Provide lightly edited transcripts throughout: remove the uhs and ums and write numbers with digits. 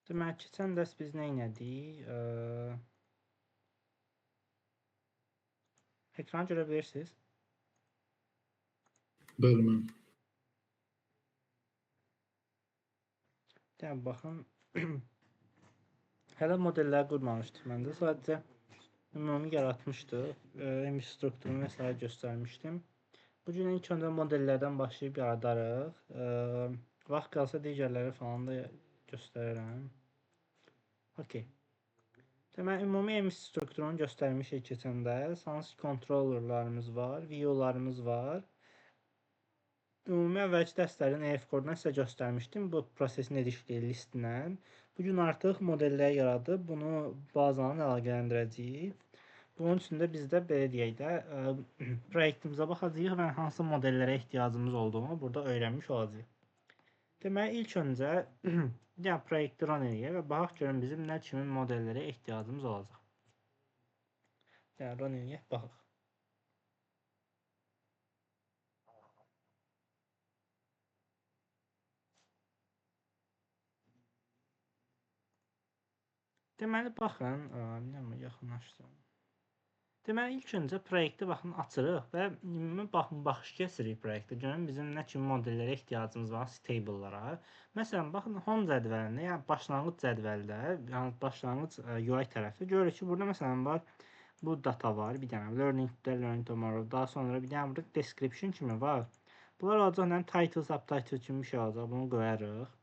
Deməli, keçən dərs biz nə elədik? Ekranı görə bilirsiniz? Bəli, mən. Yəni, baxın. Hələ modellər qurmamışdıq məndə. Sadəcə ümumi yaratmışdıq. MVC strukturunu və sair göstərmişdim. Bu gün ilk öncə modellərdən başlayıb yaradarıq. Vaxt qalsa digərləri falan da göstərərəm. Okey. Deməli, ümumi MVC strukturunu göstərmişik keçən dərs. Hansı kontrollerlarımız var, view-larımız var. Ümumi əvvəlki dərslərin EF kodunu sizə göstərmişdim. Bu proses necə işləyir listlə. Bu gün artıq modellər yaradıb bunu bazanı əlaqələndirəcəyik. Bunun üçün də biz də belə deyək də, proyektimizə baxacağıq və hansı modellərə ehtiyacımız olduğunu burada öyrənmiş olacağıq. Deməli, ilk öncə yəni proyekti run eləyək və baxaq görün bizim nə kimi modellərə ehtiyacımız olacaq. Yəni run eləyək, baxaq. Deməli, baxın, yaxınlaşdırım. Deməli, ilk öncə proyekti baxın açırıq və ümumi baxış keçirik proyektə. Görün bizim nə kimi modellərə ehtiyacımız var, stable'lara. Məsələn, baxın home cədvəlində, yəni başlanğıc cədvəldə, yəni başlanğıc UI tərəfdə görürük ki, burada məsələn var, bu data var, bir dənə learning today, learning tomorrow, daha sonra bir dənə burada description kimi var. Bunlar olacaq, nə title, subtitle kimi bir şey olacaq, bunu qoyarıq.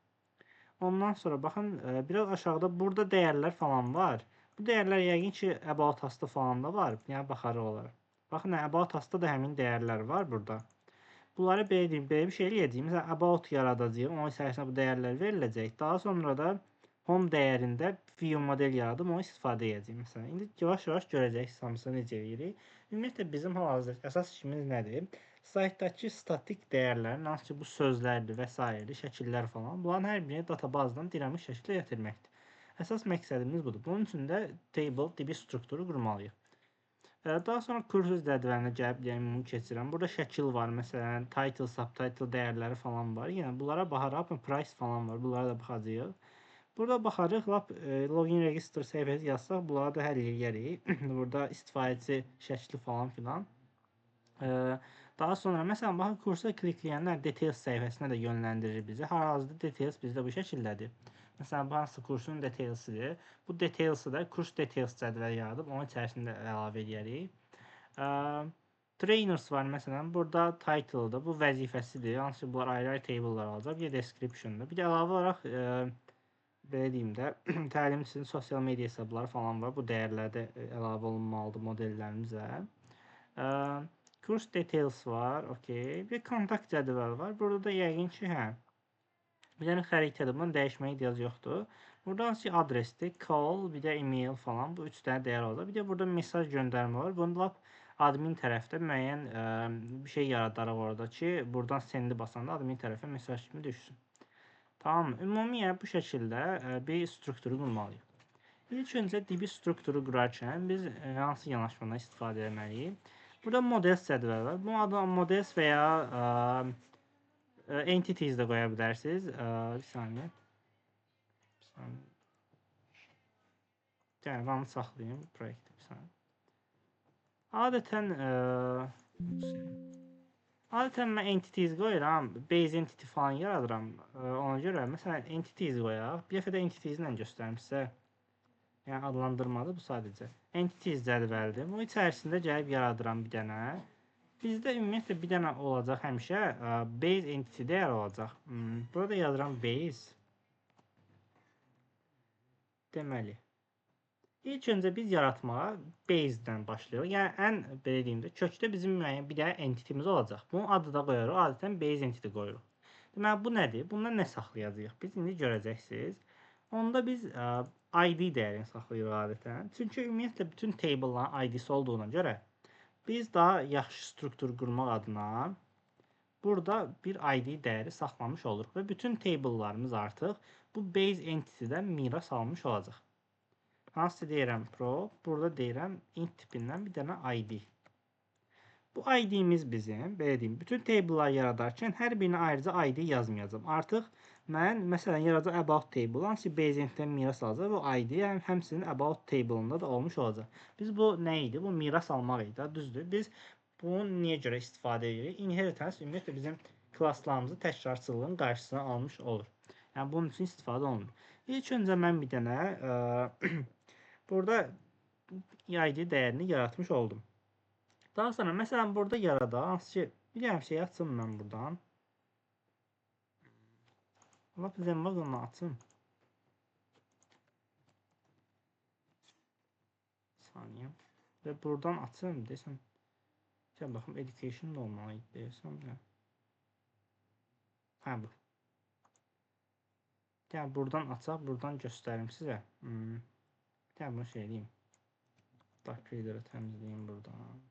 Ondan sonra baxın, biraz aşağıda burada dəyərlər falan var. Bu dəyərlər yəqin ki, about us-da falan da var. Yəni, baxarıq onlara. Baxın, about us-da da həmin dəyərlər var burada. Bunları belə deyim, belə bir şey eləyəcəyik. Məsələn, about yaradacağıq, onun içərisində bu dəyərlər veriləcək. Daha sonra da home dəyərində view model yaradıb, onu istifadə edəcəyik. Məsələn, indi yavaş-yavaş görəcəksiniz hamısını necə eləyirik. Ümumiyyətlə, bizim hal-hazırda əsas işimiz nədir? Saytdakı statik dəyərlərin, hansı ki, bu sözlərdir və sairədir, şəkillər falan, bunların hər birini databazdan dinamik şəkildə gətirməkdir. Əsas məqsədimiz budur. Bunun üçün də table DB strukturu qurmalıyıq. Daha sonra kursus cədvəlinə gəlib, yəni bunu keçirəm. Burada şəkil var, məsələn, title, subtitle dəyərləri falan var. Yəni bunlara baxaraq, price falan var, bunlara da baxacağıq. Burada baxarıq, lap login register səhifəsi yazsaq, bunları da həll eləyərik. Burada istifadəçi şəkli falan filan. Daha sonra, məsələn, baxın, kursa klikləyənlər details səhifəsinə də yönləndirir bizi. Hal-hazırda details bizdə bu şəkildədir. Məsələn, bu hansı kursun detailsidir. Bu detailsi də kurs details cədvəli yaradıb, onun içərisində əlavə eləyərik. Trainers var, məsələn, burada title'dır, bu vəzifəsidir. Hansı ki, bunlar ayrı-ayrı table'lar alacaq. Bir də description'dır. Bir də əlavə olaraq, belə deyim də, təlimçinin sosial media hesabları falan var. Bu dəyərlər də əlavə olunmalıdır modellərimizə. Kurs details var, okey. Bir kontakt cədvəli var. Burada da yəqin ki, hə, bir dənə xəritədir, bunun dəyişməyə ehtiyac yoxdur. Burada hansı ki adresdir, call, bir də email falan, bu 3 dənə dəyər olacaq. Bir də burada mesaj göndərmə var. Bunu lap admin tərəfdə müəyyən bir şey yaradarıq orada ki, buradan sendi basanda admin tərəfə mesaj kimi düşsün. Tamam mı? Ümumi, yəni bu şəkildə bir strukturu qurmalıyıq. İlk öncə DB strukturu qurarkən biz hansı yanaşmadan istifadə etməliyik? Burada models cədvəli var. Bunun adına models və ya entities də qoya bilərsiniz. Bir saniyə. Bir saniyə. Yəni, vanı saxlayayım proyekti bir saniyə. Adətən mən entities qoyuram, base entity falan yaradıram. Ona görə, məsələn, entities qoyaq. Bir dəfə də entities ilə göstərim sizə. Yəni, adlandırmadır bu sadəcə. Entities cədvəlidir. Bunun içərisində gəlib yaradıram bir dənə. Bizdə ümumiyyətlə bir dənə olacaq həmişə, base entity dəyər olacaq. Burada yazıram base. Deməli, ilk öncə biz yaratmağa base-dən başlayırıq. Yəni, ən, belə deyim də, kökdə bizim müəyyən bir dənə entitimiz olacaq. Bunun adı da qoyarıq, adətən base entity qoyuruq. Deməli, bu nədir? Bundan nə saxlayacağıq? Biz indi görəcəksiniz. Onda biz ID dəyərini saxlayırıq adətən. Çünki ümumiyyətlə bütün table'ların I D-si olduğuna görə biz daha yaxşı struktur qurmaq adına burada bir ID dəyəri saxlamış oluruq və bütün table'larımız artıq bu base entity-dən miras almış olacaq. Hansı deyirəm prop, burada deyirəm int tipindən bir dənə ID. Bu ID-miz bizim, belə deyim, bütün table'lar yaradarkən hər birinə ayrıca ID yazmayacağam. Artıq mən məsələn yaradacaq about table, hansı base entity-dən miras alacaq və o ID yəni, həmçinin about table-ında da olmuş olacaq. Biz bu nə idi? Bu miras almaq idi, düzdür? Biz bunu niyə görə istifadə edirik? Inheritance ümumiyyətlə bizim klasslarımızı təkrarçılığın qarşısını almış olur. Yəni bunun üçün istifadə olunur. İlk öncə mən bir dənə burada ID dəyərini yaratmış oldum. Daha sonra məsələn burada yaradaq, hansı ki bir dənə şey açım mən buradan. Lap Zenwagon'u açım. Bir saniyə. Və buradan açım desəm. Gəl baxım education da olmalı idi desəm. Hə bu. Gəl buradan açaq, buradan göstərim sizə. Bir dənə bunu şey eləyim. Dark Reader'ı təmizləyim buradan.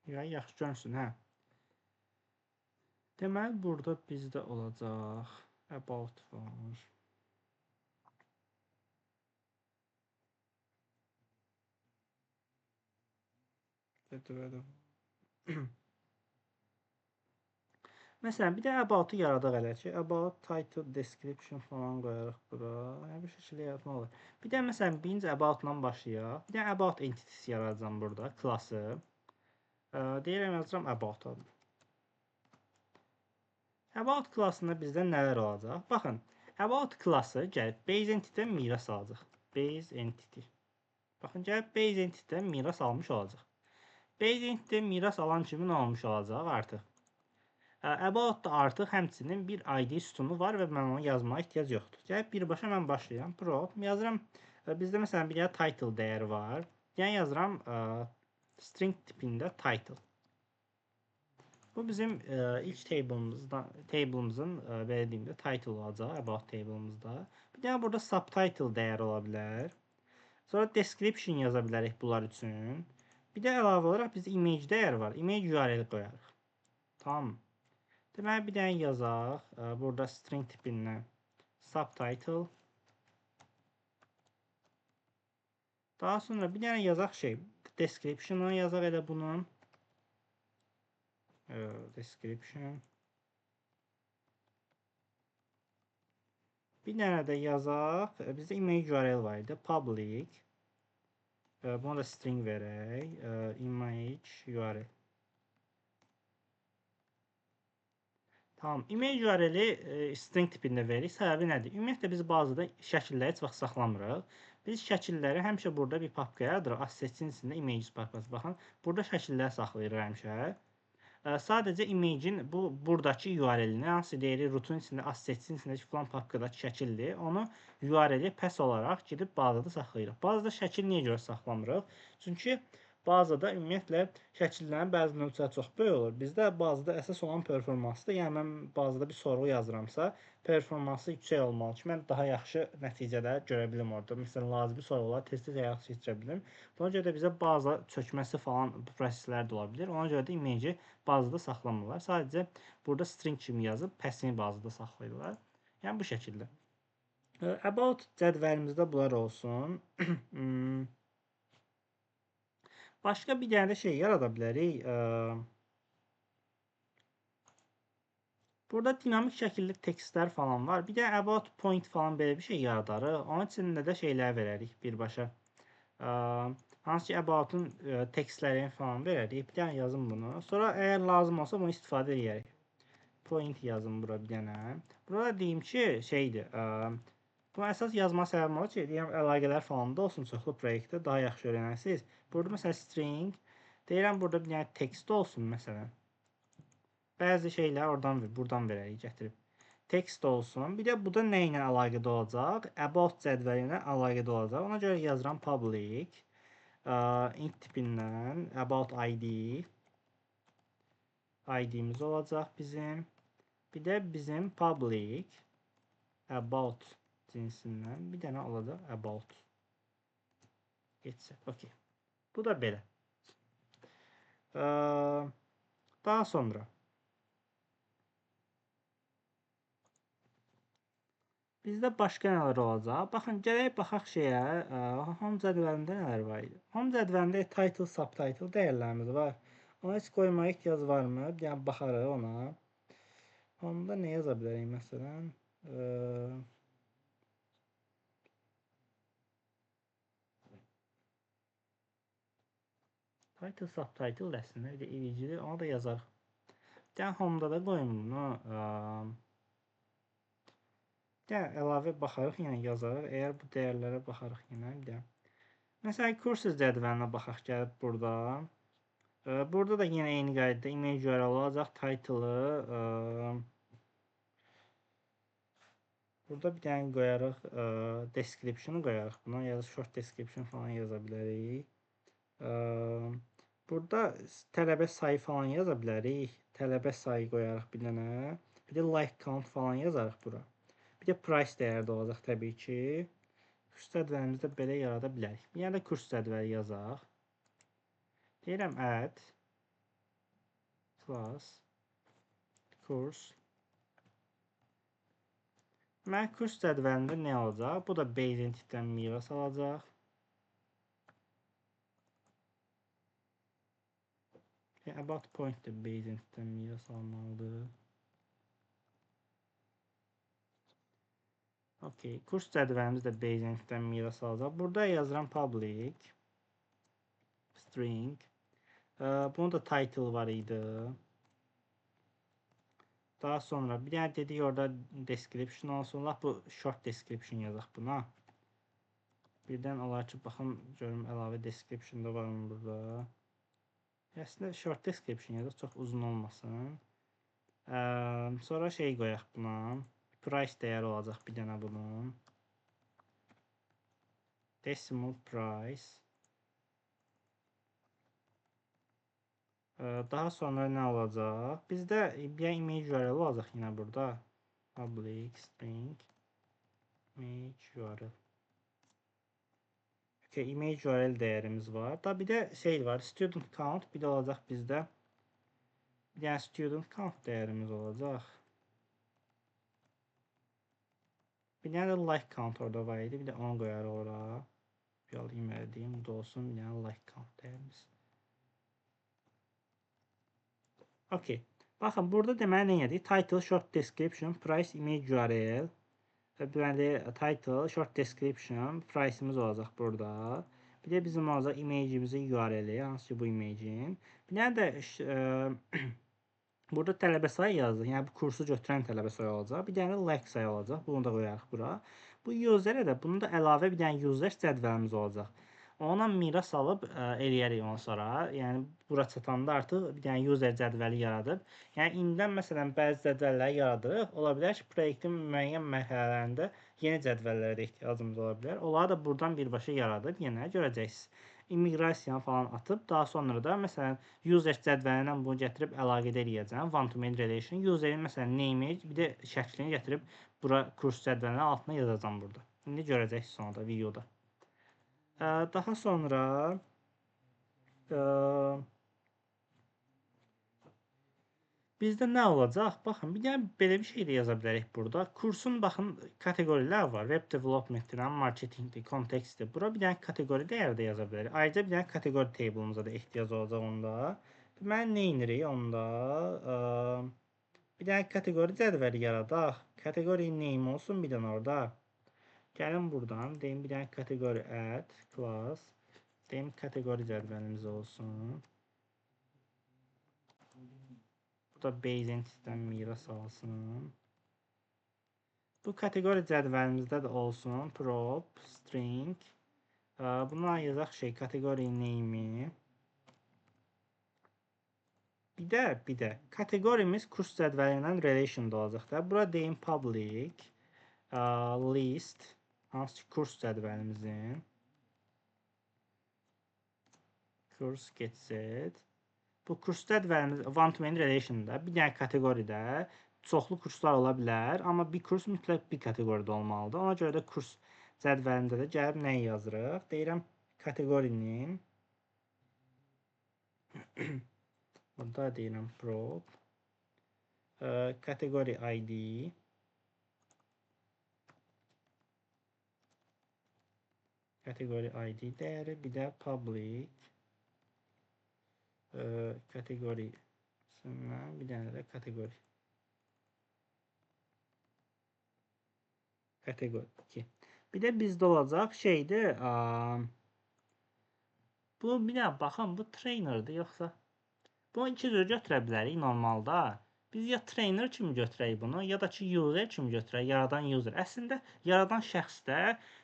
Ya, yaxşı görünsün, hə. Deməli, burada bizdə olacaq about var. Məsələn, bir də about-ı yaradaq elə ki, about, title, description falan qoyarıq bura. Yəni, bir şəkildə yaratmaq olur. Bir də məsələn, birinci about-la başlayaq. Bir də about entity'si yaradacağam burada, klası. Deyirəm, yazacağam about adını. About klasında bizdə nələr olacaq? Baxın, about klası gəlib base entity-dən miras alacaq. Base entity. Baxın, gəlib base entity-dən miras almış olacaq. Base entity-dən miras alan kimi nə olmuş olacaq artıq? About da artıq həmçinin bir ID sütunu var və mən onu yazmağa ehtiyac yoxdur. Gəlib birbaşa mən başlayıram. Prop yazıram. Bizdə məsələn bir dənə title dəyəri var. Yəni yazıram string tipində title. Bu bizim ilk table'ımızın belə deyim də title olacaq about table'ımızda. Bir dənə burada subtitle dəyəri ola bilər. Sonra description yaza bilərik bunlar üçün. Bir də əlavə olaraq bizdə image dəyəri var. Image URL qoyarıq. Tamam. Deməli bir dənə yazaq. Burada string tipindən subtitle. Daha sonra bir dənə yazaq şey description'ı yazaq elə bunun. Description. Bir dənə də yazaq. Bizdə image URL var idi. Public. Buna da string verək. Image URL. Tamam. Image URL-i string tipində veririk. Səbəbi nədir? Ümumiyyətlə biz bazıda şəkilləri heç vaxt saxlamırıq. Biz şəkilləri həmişə burada bir papka yaradırıq. Assets-in içində images papkası. Baxın, burada şəkillər saxlayırıq həmişə. Sadəcə image-in bu buradakı URL-ini, hansı deyirik, root-un içində, assets-in içindəki filan papkadakı şəkildir. Onu URL-i pəs olaraq gedib bazada saxlayırıq. Bazada şəkil niyə görə saxlamırıq? Çünki bazada ümumiyyətlə şəkillərin bəzi növçələri çox böyük olur. Bizdə bazada əsas olan performansdır. Yəni mən bazada bir sorğu yazıramsa, performansı yüksək olmalı ki, mən daha yaxşı nəticələr görə bilim orada. Məsələn, lazımi sorğuları tez-tez həyata keçirə bilim. Buna görə də bizə baza çökməsi falan bu proseslər də ola bilər. Ona görə də image-i bazada saxlamırlar. Sadəcə burada string kimi yazıb pəsini bazada saxlayırlar. Yəni bu şəkildə. About cədvəlimizdə bunlar olsun. Başqa bir dənə də şey yarada bilərik. Burada dinamik şəkildə tekstlər falan var. Bir də about point falan belə bir şey yaradarıq. Onun içində də şeylər verərik birbaşa. Hansı ki about-un tekstlərini falan verərik. Bir dənə yazım bunu. Sonra əgər lazım olsa bunu istifadə edərik. Point yazım bura bir dənə. Burada deyim ki, şeydir. Bunu əsas yazma səbəbim odur ki, deyirəm, əlaqələr falan da olsun çoxlu proyektdə daha yaxşı öyrənərsiniz. Burada məsələn string, deyirəm burada bir dənə tekst olsun məsələn. Bəzi şeyləri oradan buradan verərik, gətirib. Tekst olsun. Bir də bu da nə ilə əlaqədə olacaq? About cədvəli ilə əlaqədə olacaq. Ona görə yazıram public int tipindən about ID. ID-miz olacaq bizim. Bir də bizim public about cinsindən bir dənə olacaq about. Getsə. Okay. Bu da belə. Daha sonra Bizdə başqa nələr olacaq? Baxın, gələk baxaq şeyə, home cədvəlində nələr var idi? Home cədvəlində title, subtitle dəyərlərimiz var. Ona heç qoymağa ehtiyac varmı? Bir dənə baxarıq ona. Home'da nə yaza bilərik məsələn? Title, subtitle əslində bir də image-dir, ona da yazarıq. Bir dənə home'da da qoyun bunu. Bir dənə əlavə baxarıq, yenə yazarıq. Əgər bu dəyərlərə baxarıq yenə bir dənə. Məsələn, courses cədvəlinə baxaq gəlib burada. Burada da yenə eyni qaydada image URL olacaq, title'ı. Burada bir dənə qoyarıq, description'ı qoyarıq buna. Ya da short description falan yaza bilərik. Burada tələbə sayı falan yaza bilərik. Tələbə sayı qoyarıq bir dənə. Bir də like count falan yazarıq bura. Bir də price dəyəri də olacaq təbii ki. Kurs cədvəlimizdə belə yarada bilərik. Bir dənə də kurs cədvəli yazaq. Deyirəm add class kurs. Mən kurs cədvəlində nə olacaq? Bu da base entity-dən miras alacaq. About point də base entity-dən miras almalıdır. Okay, kurs cədvəlimiz də base entity-dən miras alacaq. Burada yazıram public string. Bunun da title var idi. Daha sonra bir dənə dedik orada description olsun. Lap bu short description yazaq buna. Birdən olar ki, baxım görüm əlavə description da varmı burada. Əslində short description yazaq, çox uzun olmasın. Sonra şey qoyaq buna. Price dəyəri olacaq bir dənə bunun. Decimal price. Daha sonra nə olacaq? Bizdə bir image URL olacaq yenə burada. Public string image URL. Okay, image URL dəyərimiz var. Da bir də şey var, student count bir də olacaq bizdə. Bir dənə student count dəyərimiz olacaq. Bir dənə də like count orada var idi. Bir də onu qoyarıq ora. Bir alayım, deyim, bu da olsun. Bir dənə like count dəyərimiz. Okay. Baxın, burada deməli nə edik? Title, short description, price, image URL. Deməli, title, short description, price-imiz olacaq burada. Bir də bizim olacaq image-imizin URL-i, hansı ki bu image-in. Bir dənə də burada tələbə sayı yazdıq. Yəni bu kursu götürən tələbə sayı olacaq. Bir dənə like sayı olacaq. Bunu da qoyarıq bura. Bu user-ə də bunun da əlavə bir dənə user cədvəlimiz olacaq. Ondan miras alıb eləyərik ondan sonra. Yəni bura çatanda artıq bir dənə user cədvəli yaradıb. Yəni indidən məsələn bəzi cədvəlləri yaradırıq. Ola bilər ki, proyektin müəyyən mərhələlərində yeni cədvəllərə də ehtiyacımız ola bilər. Onları da buradan birbaşa yaradıb yenə görəcəksiniz. İmmiqrasiyanı falan atıb, daha sonra da məsələn user cədvəlindən bunu gətirib əlaqədə eləyəcəm. One to many relation. Userin məsələn name-i, bir də şəklini gətirib bura kurs cədvəlinin altına yazacağam burada. İndi görəcəksiniz sonra da videoda. Daha sonra bizdə nə olacaq? Baxın, bir dənə belə bir şey də yaza bilərik burada. Kursun, baxın, kateqorilər var. Web development-dir, marketingdir, kontekstdir. Bura bir dənə kateqori dəyəri də yaza bilərik. Ayrıca bir dənə kateqori table-umuza da ehtiyac olacaq onda. Deməli, nə edirik onda? Bir dənə kateqori cədvəli yaradaq. Kateqori name olsun bir dənə orada. Gəlin buradan, deyim bir dənə kateqori add, class, deyim kateqori cədvəlimiz olsun. Bu da base entity-dən miras alsın. Bu kateqori cədvəlimizdə də olsun prop, string. Buna yazaq şey, kateqori name-i. Bir də kateqorimiz kurs cədvəli ilə relation-da olacaq da. Bura deyim public, list, hansı ki kurs cədvəlimizin kurs get set. Bu kurs cədvəlimiz one to many relation-da bir dənə kateqoridə çoxlu kurslar ola bilər, amma bir kurs mütləq bir kateqorida olmalıdır. Ona görə də kurs cədvəlində də gəlib nəyi yazırıq? Deyirəm kateqorinin burada deyirəm prop kateqori ID Kateqori ID dəyəri, bir də public kateqorisindən bir dənə də kateqori. Kateqori 2. Bir də bizdə olacaq şeydir. Bu bir dənə baxın, bu trainerdir yoxsa? Bunu iki cür götürə bilərik normalda. Biz ya trainer kimi götürək bunu, ya da ki user kimi götürək, yaradan user. Əslində yaradan şəxs də,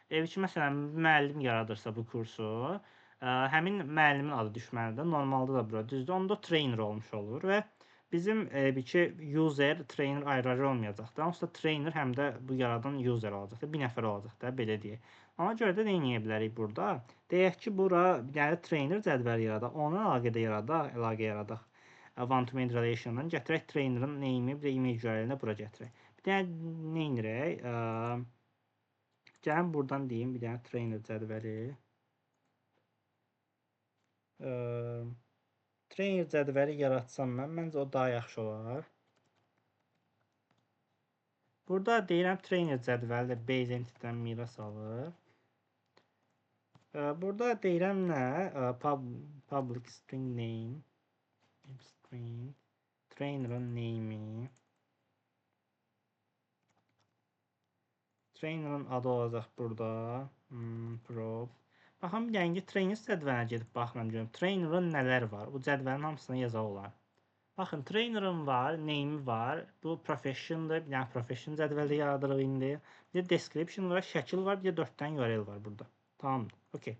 ki, məsələn, müəllim yaradırsa bu kursu, həmin müəllimin adı düşməlidir. Normalda da bura düzdür. Onda trainer olmuş olur və bizim ki user, trainer ayrı-ayrı olmayacaqdır. Onsuz da trainer həm də bu yaradan user olacaqdır. Bir nəfər olacaq da, belə deyək. Ona görə də nə edə bilərik burada? Deyək ki, bura bir dənə trainer cədvəli yaradaq, ona əlaqədə yaradaq, əlaqə yaradaq. One-to-many relation-dan gətirək trainer'ın name-i, bir də image URL-ini bura gətirək. Bir dənə nə edirək? Gəlin buradan deyim, bir dənə trainer cədvəli. Trainer cədvəli yaratsam mən, məncə o daha yaxşı olar. Burada deyirəm trainer cədvəli də base entity-dən miras alır. Burada deyirəm nə? Public string name. String trainer'ın name'i. Trainer'ın adı olacaq burada. Prop. Baxın, bir dənə trainer cədvəlinə gedib baxıram görüm. Trainer'ın nələr var? Bu cədvəlin hamısını yazaq olar. Baxın, trainer'ın var, name'i var. Bu profession'dır. Bir dənə profession cədvəli yaradırıq indi. Bir də description var, şəkil var, bir də 4 dənə URL var burada. Tamamdır. Okay.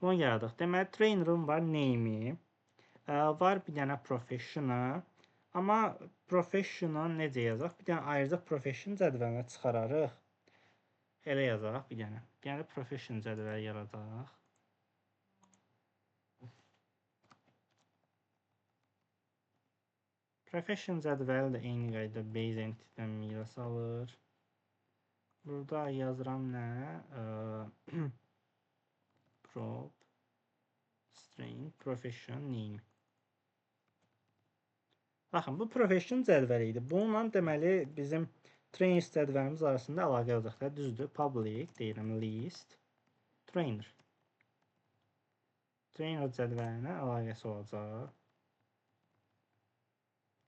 Bunu yaradıq. Deməli, trainer'ın var, name'i. Var bir dənə profession'ı. Amma profession'ı necə yazaq? Bir dənə ayrıca profession cədvəlinə çıxararıq. Elə yazaq bir dənə. Bir dənə profession cədvəli yaradaq. Profession cədvəli də eyni qaydada base entity-dən miras alır. Burada yazıram nə? Prop string profession name. Baxın, bu profession cədvəli idi. Bununla deməli bizim trainer cədvəlimiz arasında əlaqə olacaq da, düzdür. Public deyirəm list trainer. Trainer cədvəlinə əlaqəsi olacaq.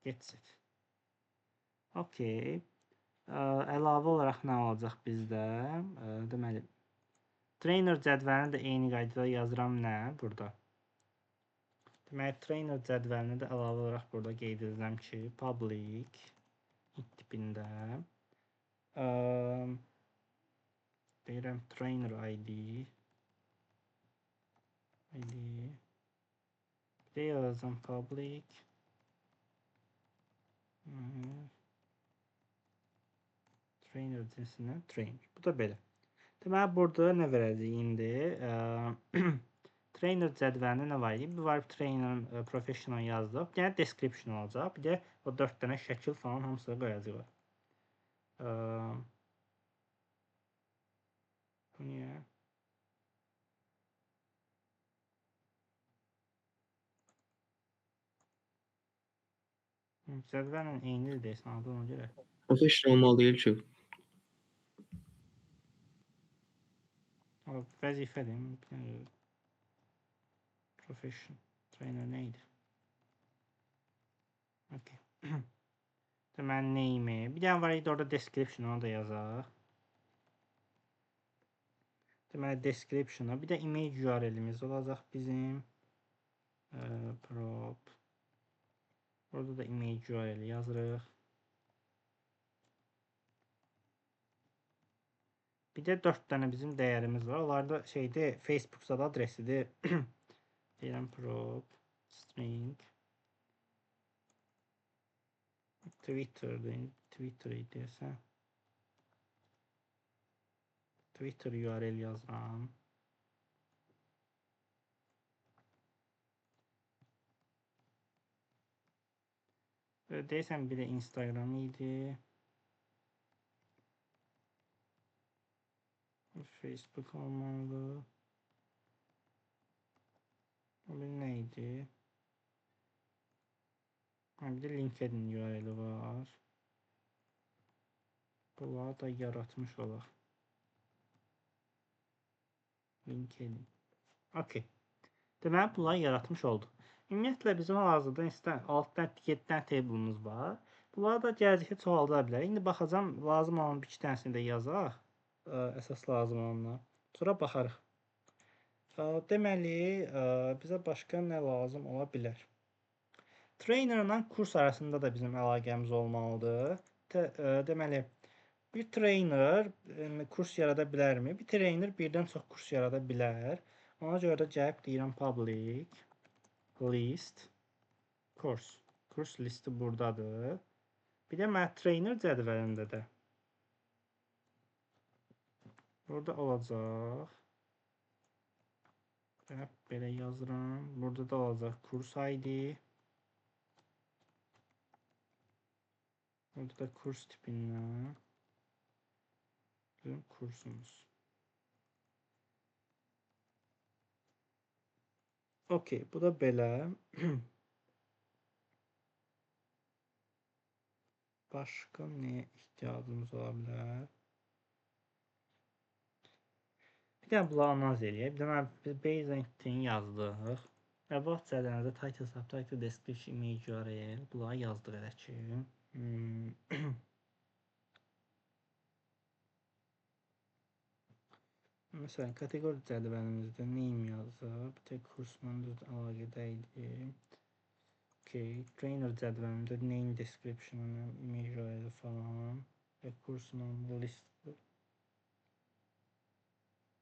Get set. Okay. Əlavə olaraq nə olacaq bizdə? Deməli, trainer cədvəlini də eyni qaydada yazıram nə burada? Deməli, trainer cədvəlini də əlavə olaraq burada qeyd edirəm ki, public tipində deyirəm trainer ID bir də yazacağam public trainer cinsindən trainer. Bu da belə. Deməli, burada nə verəcəyik indi? Trainer cədvəlində nə var idi? Bir var trainer'ın professional yazdıq. Bir dənə description olacaq. Bir də o 4 dənə şəkil falan hamısını qoyacaq. Bu niyə? Cədvəllə eynidir deyəsən, adı ona görə. Professional olmalı deyil ki. O vəzifədir. Profession trainer nə idi? Okay. Deməli, name-i. Bir dənə var idi orada description, onu da yazaq. Deməli, description-a. Bir də image URL-imiz olacaq bizim. Prop. Orada da image URL yazırıq. Bir də 4 dənə bizim dəyərimiz var. Onlar da şeydir, Facebook-da da adresidir. Deyirəm prop string Twitter'dır. Twitter deyəsən. Twitter URL yazıram. Deyəsən bir də Instagram idi. Facebook olmalı. O bir nə idi? Bir də LinkedIn URL-i var. Bunları da yaratmış olaq. LinkedIn. Okay. Deməli, bunları yaratmış olduq. Ümumiyyətlə, bizim hal-hazırda 6 dənə, 7 dənə table'ımız var. Bunları da gələcəkdə çoxaldıra bilərik. İndi baxacağam, lazım olan bir iki dənəsini də yazaq. Əsas lazım olanlar. Sonra baxarıq. Deməli, bizə başqa nə lazım ola bilər? Trainerla kurs arasında da bizim əlaqəmiz olmalıdır. Deməli, bir trainer kurs yarada bilərmi? Bir trainer birdən çox kurs yarada bilər. Ona görə də gəlib deyirəm public list course. Kurs listi buradadır. Bir də mən trainer cədvəlində də burada olacaq. Belə yazıram. Burada da olacaq kurs ID. Burada da kurs tipindən bizim kursumuz. Okey, bu da belə. Başqa nəyə ehtiyacımız ola bilər? Bir dənə bunları analiz eləyək. Bir dənə biz base entity-ni yazdıq. About cədvəlimizdə title, subtitle, description, image URL bunları yazdıq elə ki. Məsələn, kateqori cədvəlimizdə name yazdıq. Bir tək kursla düz əlaqədə idi. Okay, trainer cədvəlimizdə name, description, image URL falan və kursla list.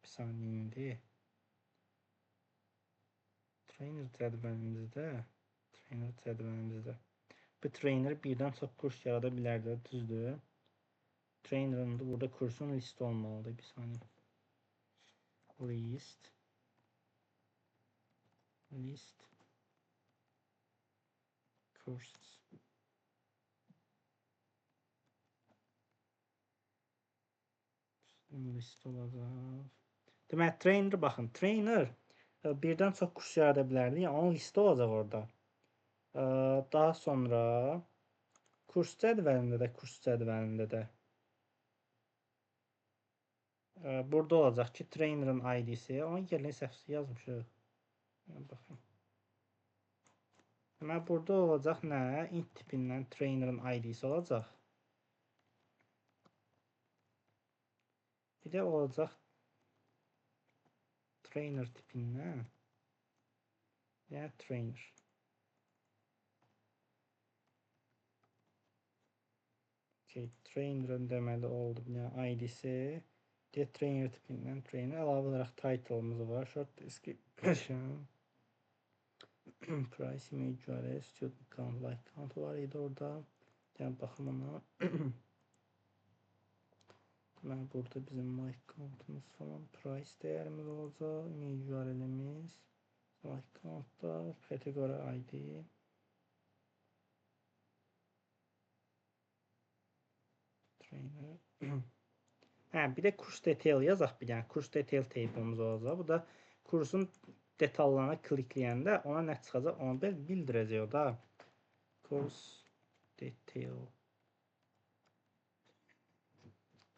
Bir saniyə indi. Trainer cədvəlimizdə bu trainer birdən çox kurs yarada bilərdi, düzdür. Trainer'ın da burada kursun listi olmalıdır. Bir saniyə. List courses. List olacaq. Deməli, trainer, baxın, trainer birdən çox kurs yarada bilərdi. Yəni, onun listi olacaq orada. Daha sonra kurs cədvəlində də burada olacaq ki, trainer'ın ID-si. Onun yerinə səhvsi yazmışıq. Baxın. Deməli, burada olacaq nə? Int tipindən trainer'ın ID-si olacaq. Bir də olacaq trainer tipindən. Yəni, trainer. Okay, trainer'ın deməli oldu. Yəni, ID-si. Deyə trainer tipindən trainer. Əlavə olaraq title'ımız var. Short description. Price, image URL, student count, like count var idi orada. Yəni, baxım ona. Deməli, burada bizim like count'umuz falan, price dəyərimiz olacaq, image URL-imiz, like count'da, kateqori ID. Trainer. Hə, bir də kurs detail yazaq bir dənə. Kurs detail table'ımız olacaq. Bu da kursun detallarına klikləyəndə ona nə çıxacaq, onu bildirəcək o da. Kurs detail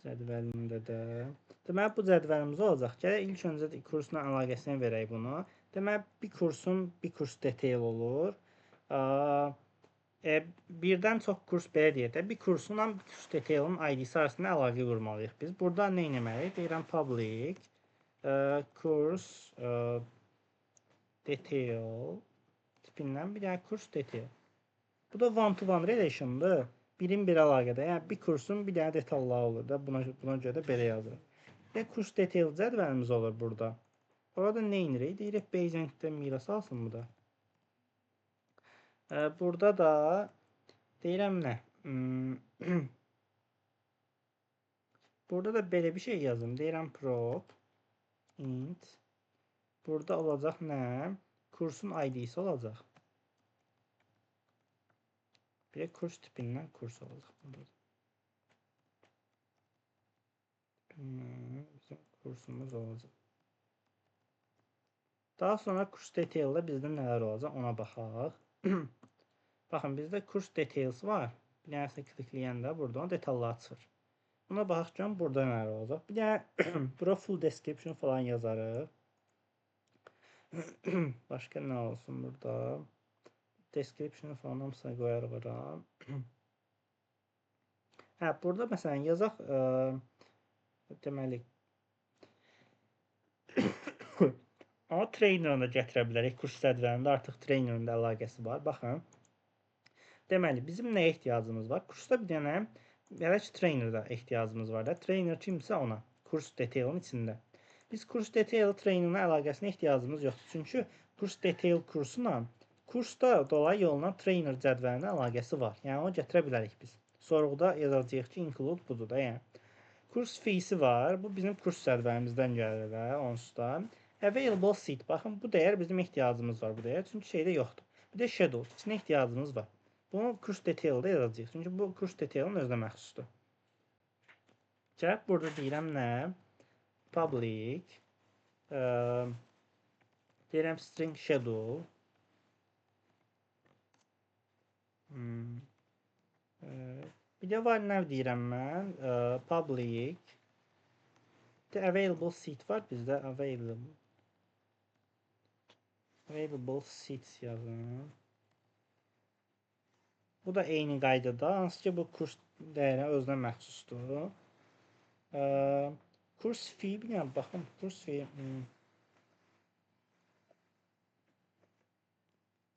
cədvəlində də. Deməli, bu cədvəlimiz olacaq. Gələk ilk öncə kursla əlaqəsini verək bunu. Deməli, bir kursun bir kurs detail olur. Birdən çox kurs belə deyək də, bir kursunla bir kurs detailin ID-si arasında əlaqə qurmalıyıq biz. Burada nə etməliyik? Deyirəm public kurs detail tipindən bir dənə kurs detail. Bu da one-to-one relation'dır. Birin bir əlaqədə. Yəni, bir kursun bir dənə detalları olur da. Buna görə də belə yazırıq. Bir kurs detail cədvəlimiz olur burada. Orada nə edirik? Deyirik base entity-dən miras alsın bu da. Burada da deyirəm nə? Burada da belə bir şey yazım. Deyirəm prop int. Burada olacaq nə? Kursun ID-si olacaq. Bir də kurs tipindən kurs olacaq burada. Bizim kursumuz olacaq. Daha sonra kurs detail'da bizdə nələr olacaq ona baxaq. Baxın, bizdə kurs details var. Bir dənəsini klikləyəndə burada onun detalları çıxır. Buna baxaq görüm burada nələr olacaq. Bir dənə bura full description falan yazarıq. Başqa nə olsun burada? Description falan hamısını qoyarıq ora. Hə, burada məsələn yazaq, deməli onu trainerını da gətirə bilərik. Kurs cədvəlində artıq trainerın da əlaqəsi var. Baxın. Deməli, bizim nəyə ehtiyacımız var? Kursda bir dənə belə ki, trainerda ehtiyacımız var da. Trainer kimsə ona. Kurs detailin içində. Biz kurs detail trainerına əlaqəsinə ehtiyacımız yoxdur. Çünki kurs detail kursuna kursda dolayı yolla trainer cədvəlinə əlaqəsi var. Yəni onu gətirə bilərik biz. Sorğuda yazacağıq ki, include budur da, yəni. Kurs feesi var. Bu bizim kurs cədvəlimizdən gəlir də, onsuz da. Available seat. Baxın, bu dəyər bizim ehtiyacımız var bu dəyər. Çünki şeydə yoxdur. Bir də schedule. İçinə ehtiyacımız var. Bunu kurs detaildə yazacağıq. Çünki bu kurs detailin özünə məxsusdur. Gəlib burada deyirəm nə? Public deyirəm string schedule. Bir də var nə deyirəm mən? Public the available seat var bizdə. Available seats yazın. Bu da eyni qaydada. Hansı ki bu kurs dəyəri özünə məxsusdur. Kurs fee bilmirəm, baxın kurs fee.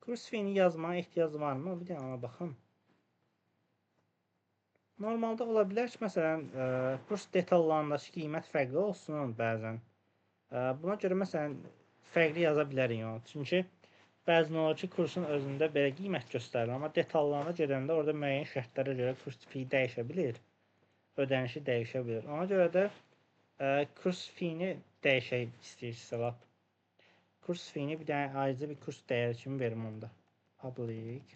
Kurs fee'ni yazmağa ehtiyac varmı? Bir dənə ona baxım. Normalda ola bilər ki, məsələn, kurs detallarındakı qiymət fərqli olsun bəzən. Buna görə məsələn fərqli yaza bilərik onu. Çünki bəzən olur ki, kursun özündə belə qiymət göstərilir, amma detallarına gedəndə orada müəyyən şərtlərə görə kurs fee dəyişə bilir. Ödənişi dəyişə bilir. Ona görə də kurs fee'ni dəyişək istəyirsə lap. Kurs fee'ni bir dənə ayrıca bir kurs dəyəri kimi verim onda. Public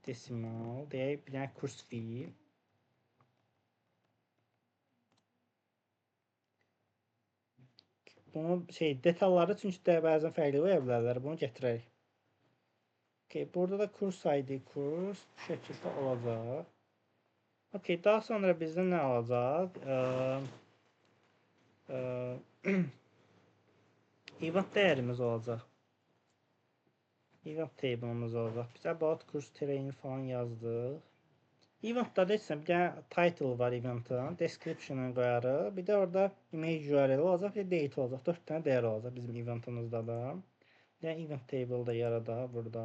decimal deyək bir dənə kurs fee. Bunu detalları çünki də bəzən fərqli ola bilərlər. Bunu gətirərik. Okay, burada da kurs ID kurs bu şəkildə olacaq. Okay, daha sonra bizdə nə olacaq? Event dəyərimiz olacaq. Event table'ımız olacaq. Biz about kurs training falan yazdıq. Event'da da bir dənə title var event'ın, description'ı qoyarıq. Bir də orada image URL olacaq, bir də date olacaq. 4 dənə dəyər olacaq bizim event'ımızda da. Bir dənə event table da yaradaq burada.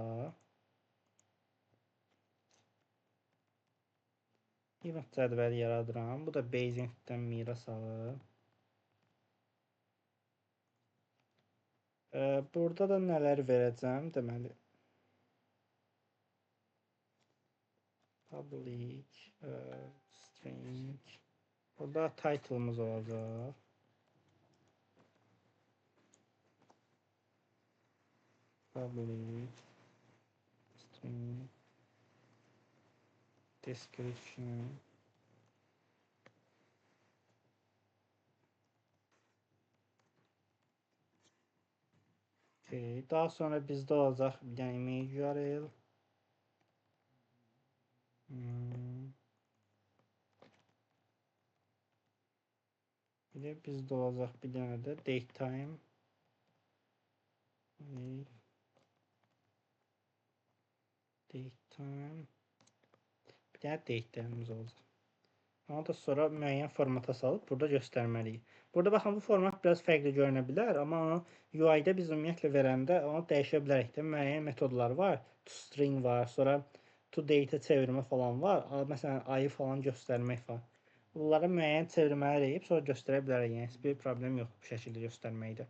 Event cədvəli yaradıram. Bu da base entity-dən miras alır. Burada da nələr verəcəm? Deməli, public string. Burada title'ımız olacaq. Public string description. Okay. Daha sonra bizdə olacaq bir dənə image URL. Bir də bizdə olacaq bir dənə də date time. Date time. Bir dənə date time'ımız olacaq. Onu da sonra müəyyən formata salıb burada göstərməliyik. Burada baxın, bu format biraz fərqli görünə bilər, amma onu UI-də biz ümumiyyətlə verəndə onu dəyişə bilərik də. Müəyyən metodlar var. ToString var, sonra toDate-ə çevirmə falan var. Məsələn, ayı falan göstərmək var. Bunlara müəyyən çevirmələr edib sonra göstərə bilərik. Yəni, heç bir problem yox bu şəkildə göstərməkdə.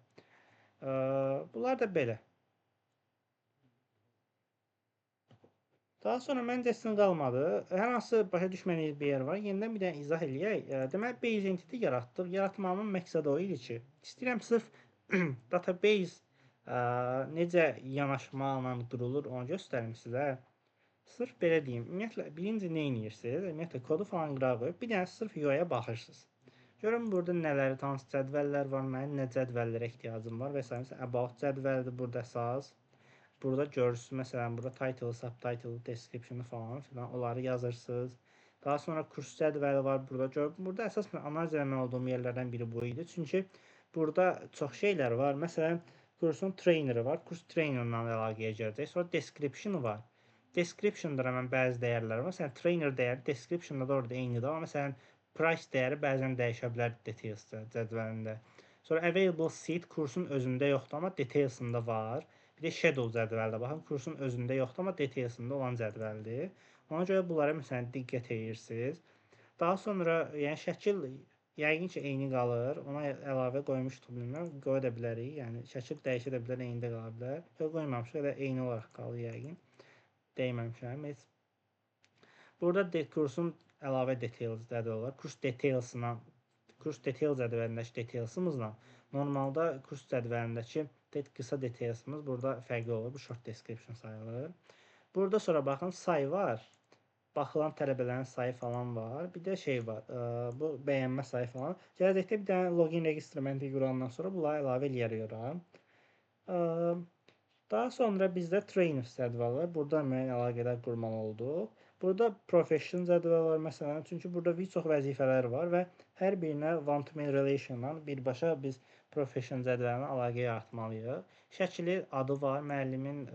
Bunlar da belə. Daha sonra məncə sizin qalmadı. Hər hansı başa düşmədiyiniz bir yer var. Yenidən bir dənə izah eləyək. Deməli, base entity yaratdıq. Yaratmamın məqsədi o idi ki, istəyirəm sırf database necə yanaşmaqla qurulur, onu göstərim sizə. Sırf belə deyim. Ümumiyyətlə, birinci nə edirsiniz? Ümumiyyətlə, kodu falan qırağa qoyub, bir dənə sırf UI-ya baxırsınız. Görün, burada nələri, hansı cədvəllər var, mənim nə cədvəllərə ehtiyacım var və s. Məsələn, about cədvəlidir burada əsas. Burada görürsünüz, məsələn, burada title, subtitle, description falan filan onları yazırsınız. Daha sonra kurs cədvəli var burada. Burada əsas analiz eləməli olduğum yerlərdən biri bu idi. Çünki burada çox şeylər var. Məsələn, Kursun traineri var. Kurs trainerlə əlaqəyə gələcək. Sonra description var. Description-da mən bəzi dəyərlər var. Məsələn, trainer dəyəri description-da da orada eynidir. Amma məsələn, price dəyəri bəzən dəyişə bilər details cədvəlində. Sonra available seat kursun özündə yoxdur, amma details-ında var. Bir də schedule cədvəli də baxın, kursun özündə yoxdur, amma details-ında olan cədvəldir. Ona görə bunlara məsələn diqqət edirsiniz. Daha sonra, yəni şəkil yəqin ki, eyni qalır. Ona əlavə qoymuşduq, bilmirəm. Qoya da bilərik. Yəni şəkil dəyişə də bilər, eyni də qala bilər. Yox, qoymamışıq, elə eyni olaraq qalır yəqin. Dəyməmişəm heç. Burada kursun əlavə details cədvəli var. Kurs details-la, kurs details cədvəlindəki details-ımızla normalda kurs cədvəlindəki qısa details-ımız burada fərqli olur. Bu short description sayılır. Burada sonra baxın say var. Baxılan tələbələrin sayı falan var. Bir də şey var, bu bəyənmə sayı falan. Gələcəkdə bir dənə login register məntiqi qurandan sonra bunları əlavə eləyərik ora. Daha sonra bizdə trainers cədvəli var. Burada müəyyən əlaqələr qurmalı olduq. Burada profession cədvəli var məsələn. Çünki burada bir çox vəzifələr var və hər birinə one-to-many relation-dan birbaşa biz profession cədvəlinə əlaqə yaratmalıyıq. Şəkili adı var, müəllimin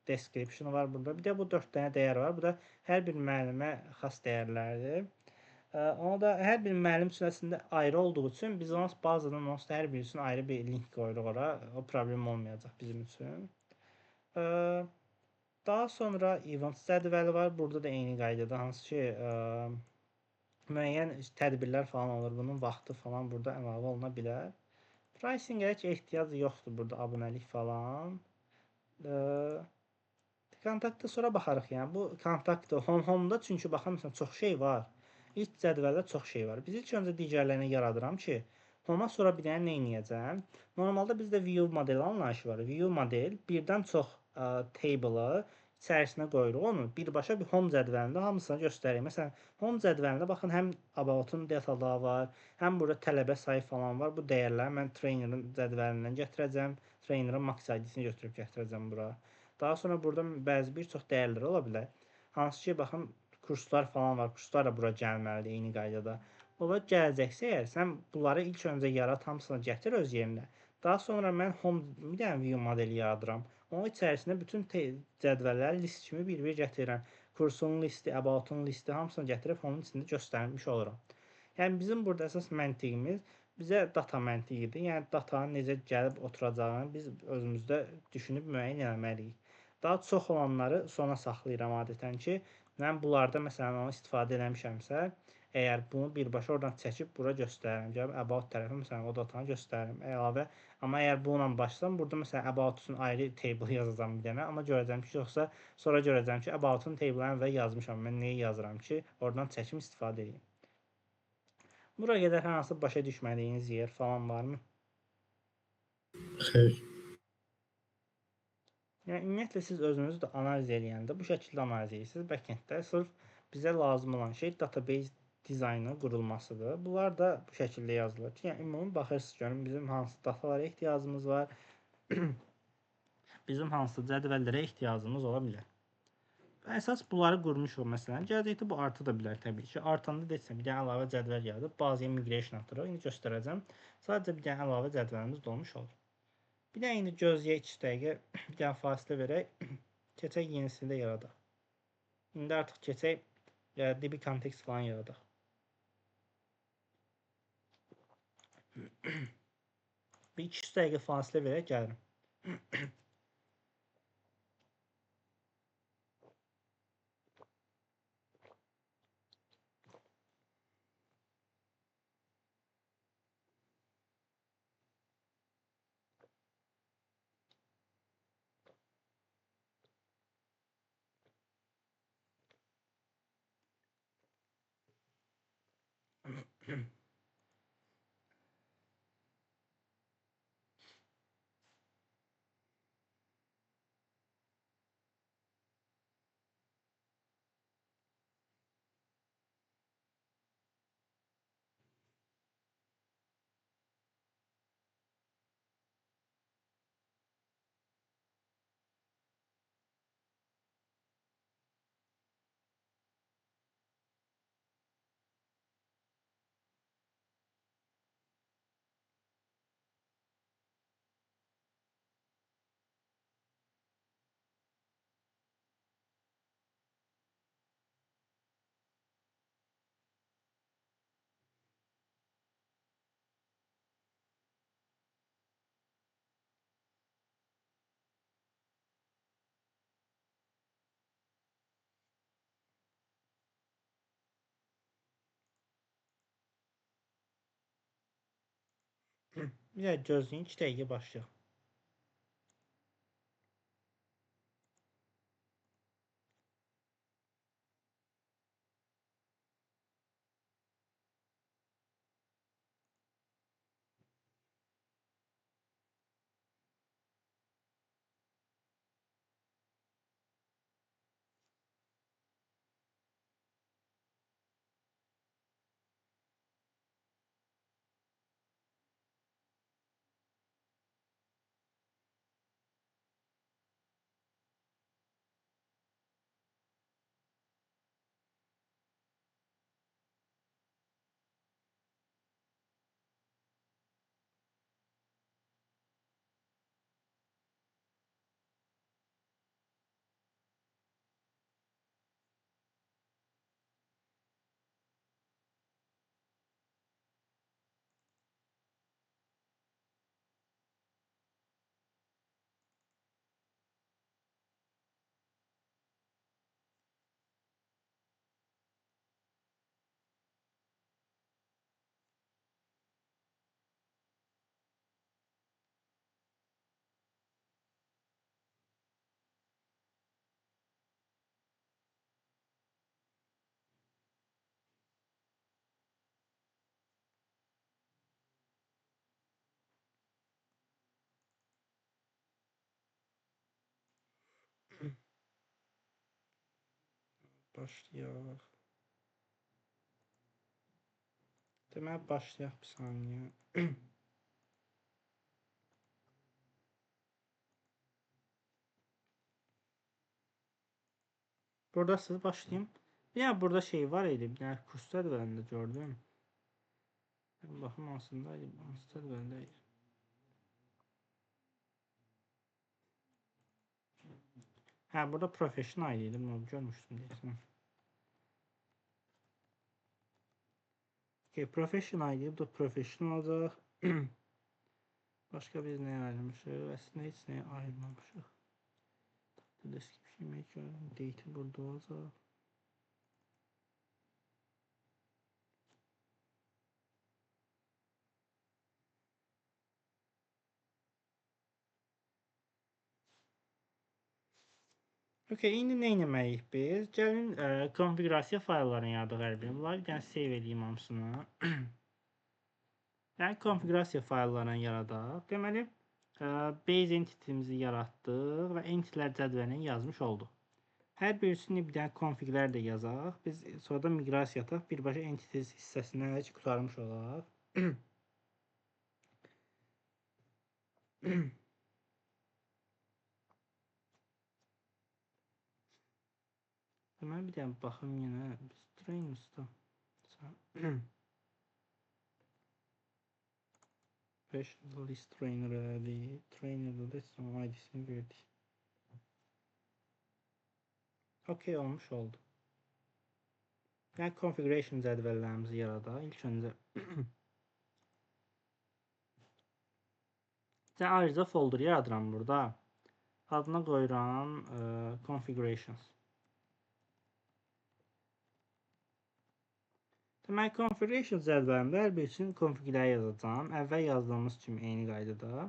description var burada. Bir də bu 4 dənə dəyər var. Bu da hər bir müəllimə xas dəyərlərdir. Ona da hər bir müəllim üçün əslində ayrı olduğu üçün biz ona bazadan onsuz da hər biri üçün ayrı bir link qoyuruq ora. O problem olmayacaq bizim üçün. Daha sonra event cədvəli var. Burada da eyni qaydada hansı ki, müəyyən tədbirlər falan olur. Bunun vaxtı falan burada əlavə oluna bilər. Pricing-ə heç ehtiyac yoxdur burada, abunəlik falan. Kontaktda sonra baxarıq, yəni bu kontaktda, home-da çünki baxın, məsələn, çox şey var. İlk cədvəldə çox şey var. Biz ilk öncə digərlərini yaradıram ki, home-a sonra bir dənə nə eləyəcəm? Normalda bizdə view model anlayışı var. View model birdən çox table-ı içərisinə qoyuruq onu. Birbaşa bir home cədvəlində hamısını göstəririk. Məsələn, home cədvəlində baxın, həm about-un detaları var, həm burada tələbə sayı falan var. Bu dəyərləri mən trainerin cədvəlindən gətirəcəm. Trainerin max ID-sini götürüb gətirəcəm bura. Daha sonra burada bəzi bir çox dəyərlər ola bilər. Hansı ki, baxın, kurslar falan var. Kurslar da bura gəlməlidir eyni qaydada. Ola gələcəksə əgər, sən bunları ilk öncə yarat, hamısını gətir öz yerinə. Daha sonra mən home, bir dənə view modeli yaradıram. Onun içərisində bütün cədvəlləri list kimi bir-bir gətirirəm. Kursun listi, about-un listi hamısını gətirib onun içində göstərmiş oluram. Yəni bizim burada əsas məntiqimiz bizə data məntiqidir. Yəni datanın necə gəlib oturacağını biz özümüzdə düşünüb müəyyən eləməliyik. Daha çox olanları sona saxlayıram adətən ki, mən bunlarda məsələn onu istifadə eləmişəmsə, əgər bunu birbaşa oradan çəkib bura göstərirəm. Gəlib about tərəfi məsələn o datanı göstərirəm əlavə. Amma əgər bununla başlasam, burada məsələn about üçün ayrı table yazacağam bir dənə. Amma görəcəm ki, yoxsa sonra görəcəm ki, about-un table-ını əvvəl yazmışam. Mən nəyi yazıram ki, oradan çəkim istifadə edeyim. Bura qədər hər hansı başa düşmədiyiniz yer falan varmı? Xeyr. Yəni, ümumiyyətlə, siz özünüzü də analiz eləyəndə bu şəkildə analiz edirsiniz. Backend-də sırf bizə lazım olan şey database dizaynının qurulmasıdır. Bunlar da bu şəkildə yazılır ki, yəni, ümumi baxırsınız, görün, bizim hansı datalara ehtiyacımız var, bizim hansı cədvəllərə ehtiyacımız ola bilər. Və əsas bunları qurmuşuq məsələn. Gələcəkdə bu arta da bilər təbii ki. Artanda desəm, bir dənə əlavə cədvəl yaradıb, bazıya migration atırıq. İndi göstərəcəm. Sadəcə bir dənə əlavə cədvəlimiz dolmuş olur. Bir dənə indi gözləyək 2 dəqiqə, bir dənə fasilə verək, keçək yenisini də yaradaq. İndi artıq keçək, DB kontekst falan yaradaq. Bir 2 dəqiqə fasilə verək, gəlirəm. Bir də gözləyin, 2 dəqiqə başlayaq. Başlayaq. Deməli, başlayaq bir saniyə. Buradasınız, başlayayım. Bir dənə burada şey var idi, bir dənə kurs cədvəlində gördüm. Baxım hansındaydı, hansı cədvəlində idi. Hə, burada professional idi, bunu görmüşdüm deyəsən. Okay, professional idi, bu da professional olacaq. Başqa biz nəyə ayırmışıq? Əslində heç nəyə ayırmamışıq. Description maker, date burada olacaq. Okay, indi nə etməliyik biz? Gəlin konfigurasiya fayllarını yaradıq hər birini. Bunları bir dənə save edeyim hamısını. Yəni konfigurasiya fayllarını yaradaq. Deməli, base entity-mizi yaratdıq və entity-lər cədvəlini yazmış olduq. Hər birisini bir dənə config-lər də yazaq. Biz sonra da miqrasiya ataq. Birbaşa entities hissəsindən heç qurtarmış olaq. Deməli, bir dənə baxım yenə. Biz trainers'da professional list trainer elədik. Trainer'da da son ID-sini verdik. Okay, olmuş oldu. Yəni, configuration cədvəllərimizi yaradaq. İlk öncə ayrıca folder yaradıram burada. Adına qoyuram configurations. Deməli, configuration cədvəlində hər bir üçün config-ləri yazacağam. Əvvəl yazdığımız kimi eyni qaydada.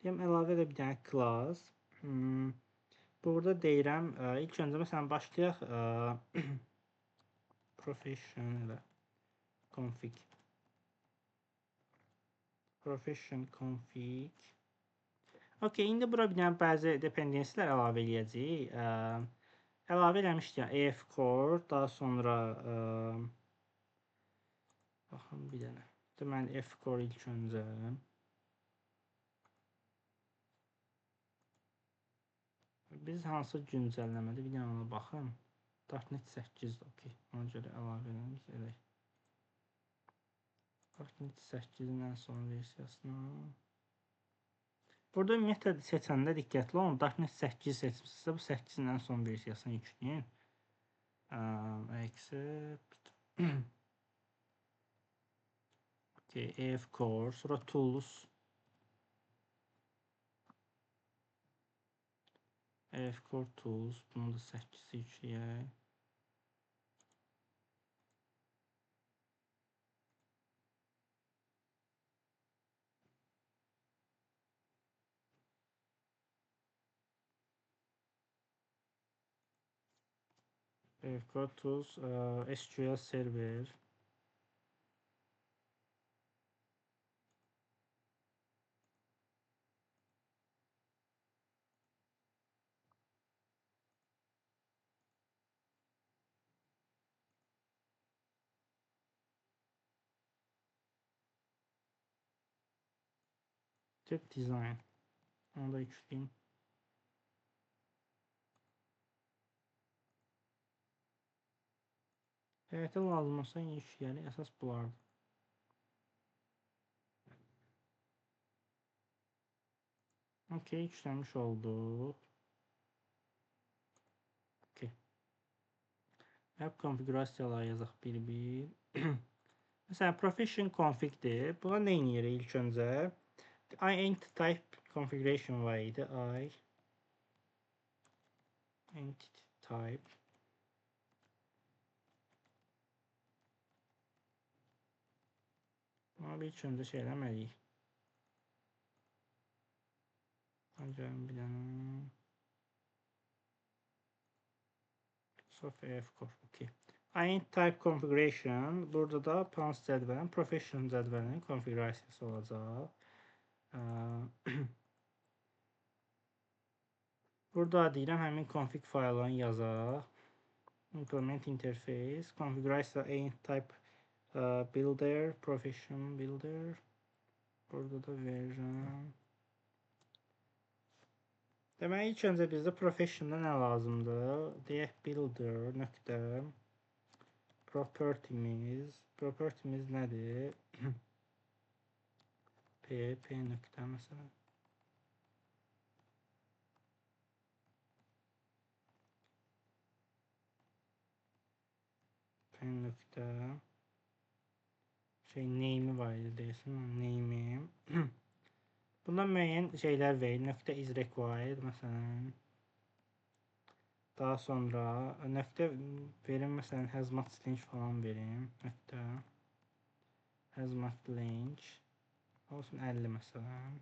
Deyəm, əlavə elə bir dənə class. Burada deyirəm, ilk öncə məsələn başlayaq profession elə config. Profession config. Okay, indi bura bir dənə bəzi dependencylər əlavə eləyəcəyik. Əlavə eləmişdik AF core, daha sonra baxın bir dənə. Deməli, F core ilk öncə. Biz hansı güncəlləmədə bir dənə ona baxım. .NET 8-dir, okey. Ona görə əlavə eləmiz, elək. .NET 8-in ən son versiyasına. Burada ümumiyyətlə seçəndə diqqətli olun. .NET 8 seçmişsinizsə, bu 8-in ən son versiyasını yükləyin. Accept. Okay, AF core, sonra tools. AF core tools, bunu da 8-i yükləyək. EF Core Tools, SQL Server. Tip Design. Onu da yükleyeyim. Həyata lazım olsa yükləyəli, əsas bunlardır. Okey, yükləmiş olduq. Okey. App konfigurasiyaları yazaq bir-bir. Məsələn, profession config-dir. Buna nə edirik ilk öncə? I type configuration var idi. I entity type. Ama bir ilk öncə şey eləməliyik. Gəlin bir dənə. Software EF Core. Okay. I type configuration. Burada da Pans cədvəlinin, profession cədvəlinin konfigurasiyası olacaq. Burada deyirəm, həmin config faylını yazaq. Implement interface, konfigurasiya type builder, profession builder. Burada da version. Demək, ilk öncə bizdə professionda nə lazımdır? Deyək, builder nöqtə property'miz. Property'miz nədir? P, P nöqtə məsələn. P nöqtə şey name'i var idi deyəsən, name'i. Bundan müəyyən şeylər verir. Nöqtə is required məsələn. Daha sonra nöqtə verim məsələn has max length falan verim. Nöqtə has max length olsun 50 məsələn.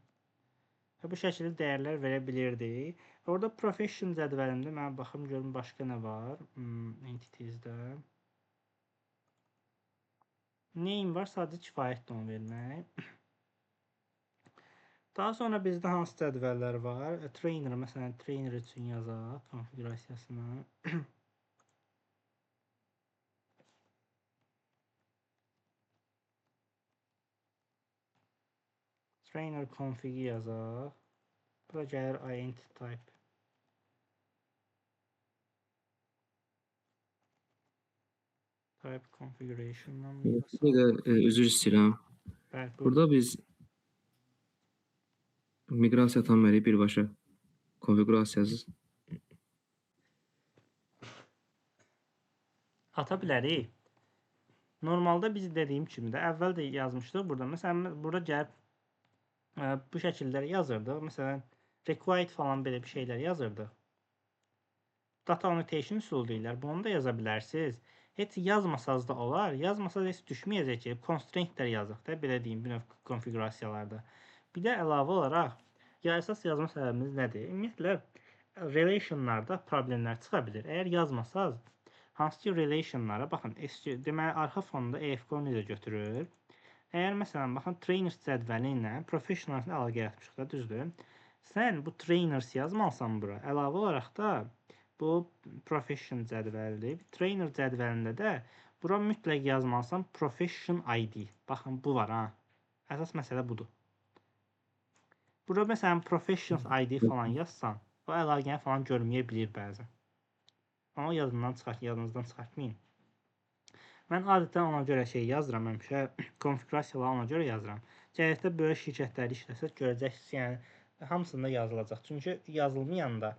Və bu şəkildə dəyərlər verə bilirdik. Orada profession cədvəlində mən baxım görüm başqa nə var entities-də. Name var, sadəcə kifayətdir onu vermək. Daha sonra bizdə hansı cədvəllər var? Trainer, məsələn, trainer üçün yazaq konfigurasiyasını. Trainer config-i yazaq. Bura gəlir int type. Type configuration-dan. Bir də üzr istəyirəm. Bəli, buyurun. Burada biz miqrasiya atanmalıyıq birbaşa konfiqurasiyasız. Ata bilərik. Normalda biz dediyim kimi də əvvəl də yazmışdıq burada. Məsələn, burada gəlib bu şəkilləri yazırdıq. Məsələn, required falan belə bir şeylər yazırdıq. Data annotation üsulu deyirlər. Bunu da yaza bilərsiniz. Heç yazmasanız da olar. Yazmasanız heç düşməyəcək ki, constraint-lər yazıq da, belə deyim, bir növ konfiqurasiyalarda. Bir də əlavə olaraq, ya əsas yazma səbəbimiz nədir? Ümumiyyətlə, relationlarda problemlər çıxa bilir. Əgər yazmasanız, hansı ki relationlara, baxın, deməli, arxa fonda EF Core necə götürür? Əgər, məsələn, baxın, trainers cədvəli ilə professionals əlaqə yaratmışıq da, düzdür? Sən bu trainers yazmalısan bura. Əlavə olaraq da bu profession cədvəlidir. Trainer cədvəlində də bura mütləq yazmalısan profession ID. Baxın, bu var, ha. Əsas məsələ budur. Bura məsələn professions ID falan yazsan, o əlaqəni falan görməyə bilir bəzən. Amma yadından çıxart, yadınızdan çıxartmayın. Mən adətən ona görə şey yazıram, həmişə konfiqurasiyaları ona görə yazıram. Gələcəkdə böyük şirkətləri işləsəz görəcəksiniz, yəni hamısında yazılacaq. Çünki yazılmayanda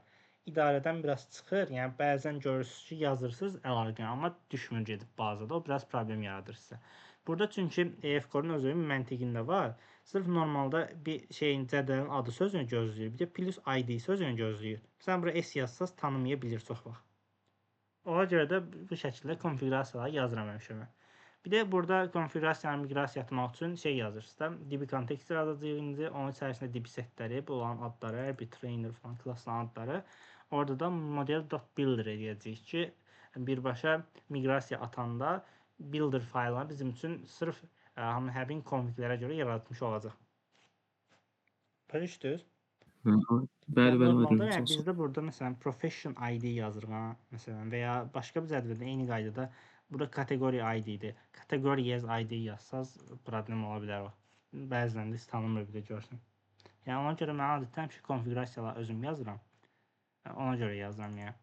idarədən biraz çıxır, yəni bəzən görürsünüz ki, yazırsınız əlaqəni, amma düşmür gedib bazada, o biraz problem yaradır sizə. Burada çünki EF Core-un özünün məntiqində var. Sırf normalda bir şeyin cədvəlin adı sözünü gözləyir, bir də plus ID sözünü gözləyir. Sən bura S yazsaz tanımaya bilir çox vaxt. Ona görə də bu şəkildə konfiqurasiyaları yazıram həmişə mən. Bir də burada konfiqurasiyanı miqrasiya etmək üçün şey yazırsınız da, DB context yazacağıq indi, onun içərisində DB setləri, bu olan adları, hər bir trainer falan klasının adları. Orada da model.builder eləyəcəyik ki, Birbaşa miqrasiya atanda builder faylını bizim üçün sırf həmin konfiglərə görə yaratmış olacaq. Başa düşdünüz? Bəli, bəli, normalda yəni bizdə burada məsələn profession ID yazırıq ha, məsələn və ya başqa bir cədvəldə eyni qaydada burada kateqoriya ID-dir. Kateqoriya ID yazsaz problem ola bilər o. Bəzən də tanımır bir də görsən. Yəni ona görə mən adətən həmişə konfiqurasiyaları özüm yazıram. Ona görə yazıram yəni.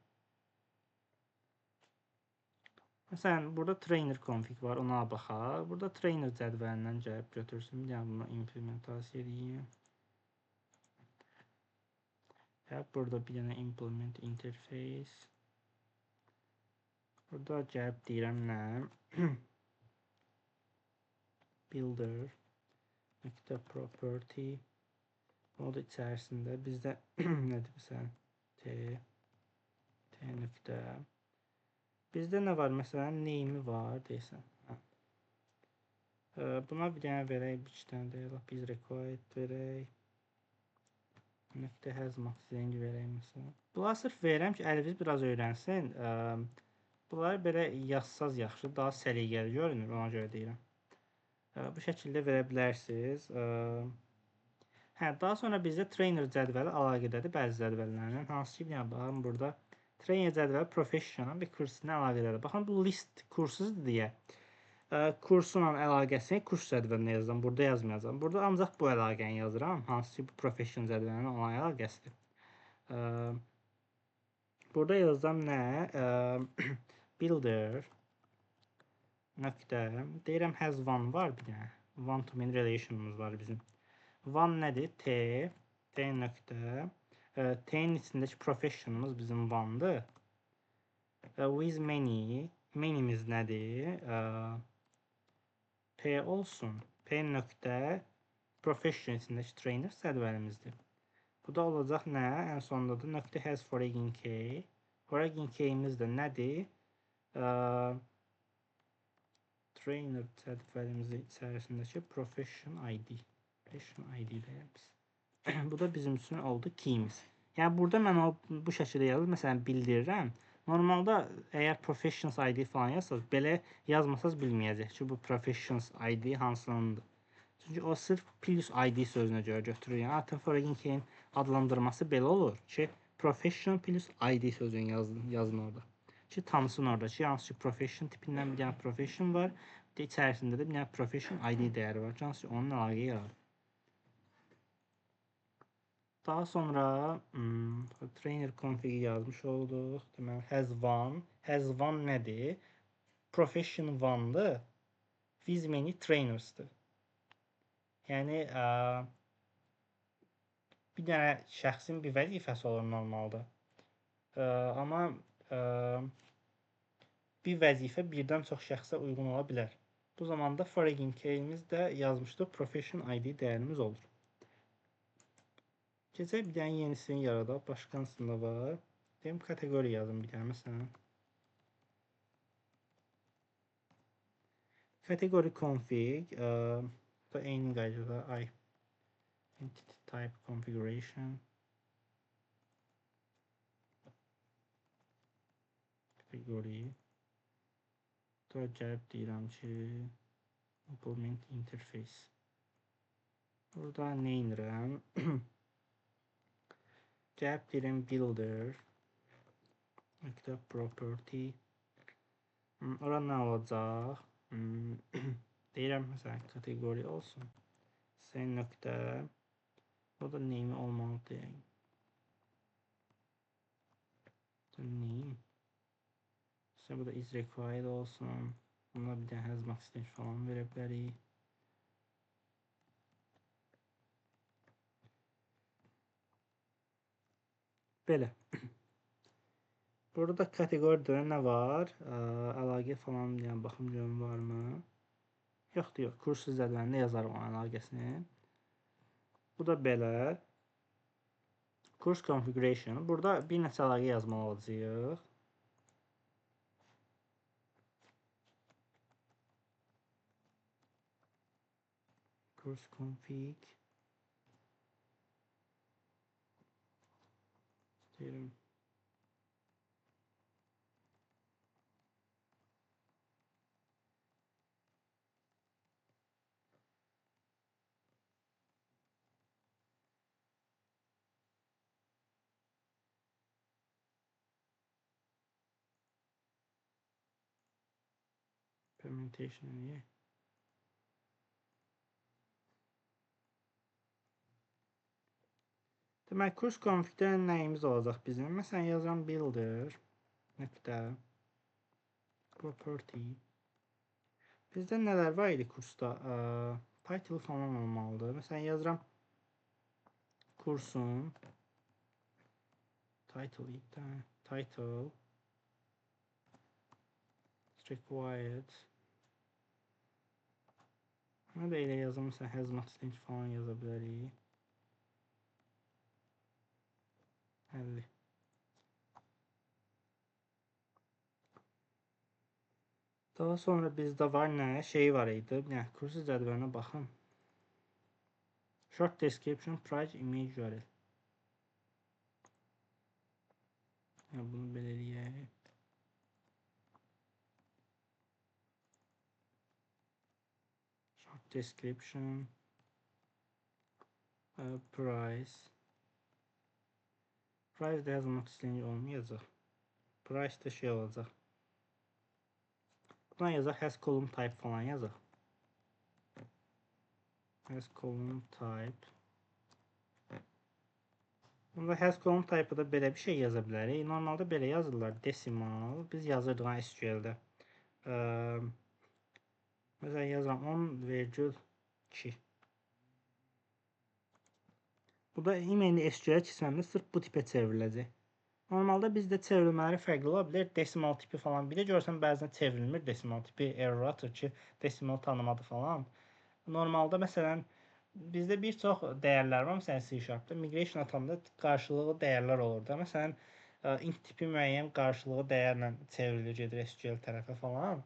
Məsələn, burada trainer config var, ona baxaq. Burada trainer cədvəlindən gəlib götürsün. Bir dənə bunu implementasiya edeyim. Burada bir dənə implement interface. Burada gəlib deyirəm nə? Builder nöqtə property. O da içərisində bizdə nədir məsələn? T nöqtə. Bizdə nə var? Məsələn, name'i var deyəsən. Buna bir dənə verək, bir iki dənə də lap is required verək. Nöqtə has max length verək məsələn. Bunları sırf verirəm ki, əliniz biraz öyrənsin. Bunları belə yazsaz yaxşı, daha səliqəli görünür, ona görə deyirəm. Bu şəkildə verə bilərsiniz. Daha sonra bizdə trainer cədvəli əlaqədədir bəzi cədvəllərlə. Hansı ki, yəni, baxın burada trainer cədvəli professional bir kursuna əlaqədədir. Baxın, bu list kursudur deyə kursunla əlaqəsini kurs cədvəlinə yazıram. Burada yazmayacağam. Burada ancaq bu əlaqəni yazıram. Hansı ki, bu profession cədvəlinin olan əlaqəsidir. Burada yazacağam nə? Builder nöqtə. Deyirəm has one var bir dənə. One to many relation'ımız var bizim. One nədir? T. T nöqtə. T-nin içindəki profession'ımız bizim one'dır. With many. Many'miz nədir? P olsun. P nöqtə profession içindəki trainer cədvəlimizdir. Bu da olacaq nə? Ən sonunda da nöqtə has foreign key. Foreign key'imiz də nədir? Trainer cədvəlimizin içərisindəki profession ID. Profession ID deyək biz. Bu da bizim üçün oldu key'imiz. Yəni burada mən o bu şəkildə yazıb məsələn bildirirəm. Normalda əgər professions ID falan yazsaz, belə yazmasaz bilməyəcək ki, bu professions ID hansınındır. Çünki o sırf plus ID sözünə görə götürür. Yəni artıq foreign key-in adlandırması belə olur ki, profession plus ID sözünü yazın orada. Ki tanısın orada ki, hansı ki profession tipindən bir dənə profession var, bir də içərisində də bir dənə profession ID dəyəri var ki, hansı ki onun əlaqəyi yaradır. Daha sonra trainer config-i yazmış olduq. Deməli, has one. Has one nədir? Profession one'dır. With many trainers'dır. Yəni, bir dənə şəxsin bir vəzifəsi olur normalda. Amma bir vəzifə birdən çox şəxsə uyğun ola bilər. Bu zaman da foreign key-imiz də yazmışdıq. Profession ID dəyərimiz olur. Keçək bir dənə yenisini yaradaq. Başqa hansında var? Deyim, kateqoriya yazım bir dənə məsələn. Kateqori config. Bu da eyni qaydada I entity type configuration. Kateqori. Burada gəlib deyirəm ki, implement interface. Burada nə edirəm? Gəlib deyirəm builder nöqtə property. Ora nə olacaq? Deyirəm məsələn kateqori olsun. S nöqtə. O da name olmalıdır. Name. Sonra bu da is required olsun. Buna bir dənə has max length falan verə bilərik. Belə. Burada kateqoriyada nə var? Əlaqə falan, yəni baxım görüm varmı? Yoxdur, yox. Kurs cədvəlində yazarım onun əlaqəsini. Bu da belə. Kurs configuration. Burada bir neçə əlaqə yazmalı olacağıq. Kurs config. Deyirəm. Implementation eləyək. Demək, kurs config-də nəyimiz olacaq bizim? Məsələn, yazıram builder nöqtə property. Bizdə nələr var idi kursda? Title falan olmalıdır. Məsələn, yazıram kursun title, title required. Bunu da elə yazım, məsələn, has not link falan yaza bilərik. 50. Daha sonra bizdə var nə? Şey var idi. Nə? Kursu cədvəlinə baxın. Short description, price, image URL. Yəni, bunu belə eləyək. Short description, price. Price də yazmaq istəyən olmayacaq. Price də şey olacaq. Buna yazaq has column type falan yazaq. Has column type. Bunda has column type-ı da belə bir şey yaza bilərik. Normalda belə yazırlar. Decimal. Biz yazırdıq SQL-də. Məsələn, yazıram 10,2. Bu da e-mailini SQL-ə keçməmdə sırf bu tipə çevriləcək. Normalda bizdə çevrilmələri fərqli ola bilər. Decimal tipi falan. Bir də görsən bəzən çevrilmir decimal tipi. Error atır ki, decimal tanımadı falan. Normalda məsələn bizdə bir çox dəyərlər var. Məsələn C Sharp-da migration atanda qarşılığı dəyərlər olur da. Məsələn int tipi müəyyən qarşılığı dəyərlə çevrilir gedir SQL tərəfə falan.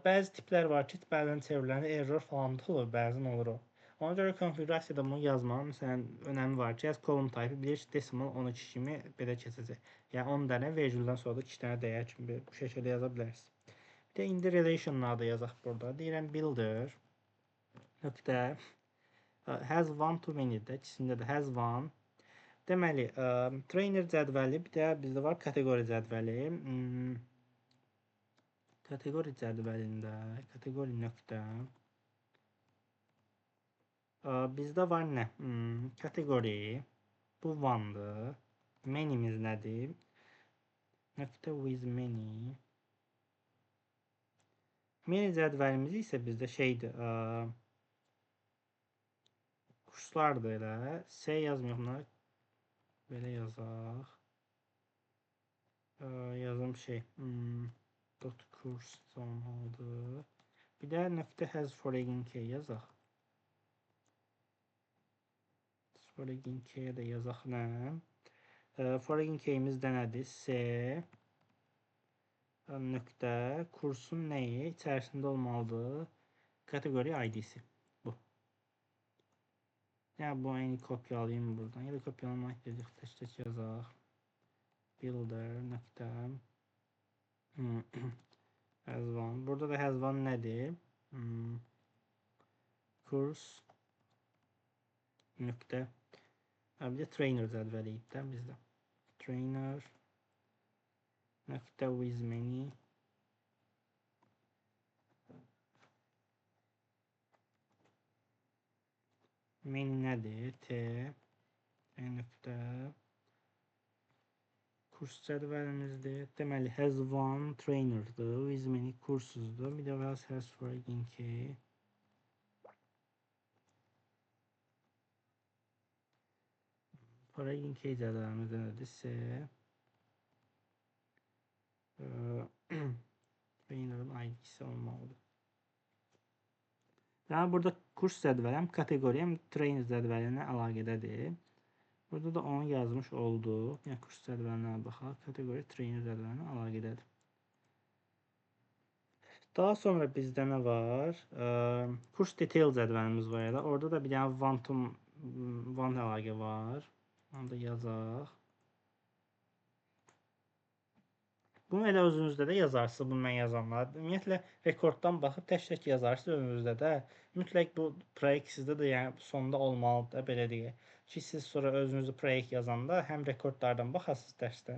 Bəzi tiplər var ki, bəzən çevriləndə error falan da olur, bəzən olur o. Ona görə konfiqurasiyada bunu yazmağın məsələn önəmi var ki, as column type bilir ki, decimal 12 kimi belə keçəcək. Yəni 10 dənə vergüldən sonra da 2 dənə dəyər kimi bu şəkildə yaza bilərsiniz. Bir də indi relationları da yazaq burada. Deyirəm builder nöqtə has one to many də ikisində də has one. Deməli, trainer cədvəli, bir də bizdə var kateqori cədvəli. Kateqori cədvəlində kateqori nöqtə bizdə var nə? Kateqori bu one'dır. Many'miz nədir? Nöqtə with many. Many cədvəlimiz isə bizdə şeydir. Kurslardır elə. S yazmayaq bunları. Belə yazaq. Yazım şey. Dot kurs olmalıdır. Bir də nöqtə has foreign key yazaq. Foreign key-ə də yazaq nə? Foreign key-imiz də nədir? S nöqtə kursun nəyi içərisində olmalıdır? Kateqori ID-si. Bu. Yəni bu eyni kopyalayayım buradan. Ya da kopyalamaq dedik, tək-tək yazaq. Builder nöqtə has one. Burada da has one nədir? Kurs nöqtə. Bir də trainer cədvəli idi də bizdə. Trainer nöqtə with many. Many nədir? T nöqtə kurs cədvəlimizdir. Deməli has one trainer'dır. With many kursuzdur. Bir də has foreign key. Foreign key cədvəlimizdə nədir? S trainer'ın ID-si olmalıdır. Yəni burada kurs cədvəli həm kateqori, həm trainer cədvəlinə əlaqədədir. Burada da onu yazmış olduq. Yəni kurs cədvəlinə baxaq, kateqori trainer cədvəlinə əlaqədədir. Daha sonra bizdə nə var? Kurs detail cədvəlimiz var ya da. Orada da bir dənə one to one əlaqə var. Onu da yazaq. Bunu elə özünüzdə də yazarsınız, bunu mən yazanlar. Ümumiyyətlə, rekorddan baxıb tək-tək yazarsınız özünüzdə də. Mütləq bu proyekt sizdə də yəni sonda olmalıdır da, belə deyək. Ki, siz sonra özünüzü proyekt yazanda həm rekordlardan baxasınız dərsdə,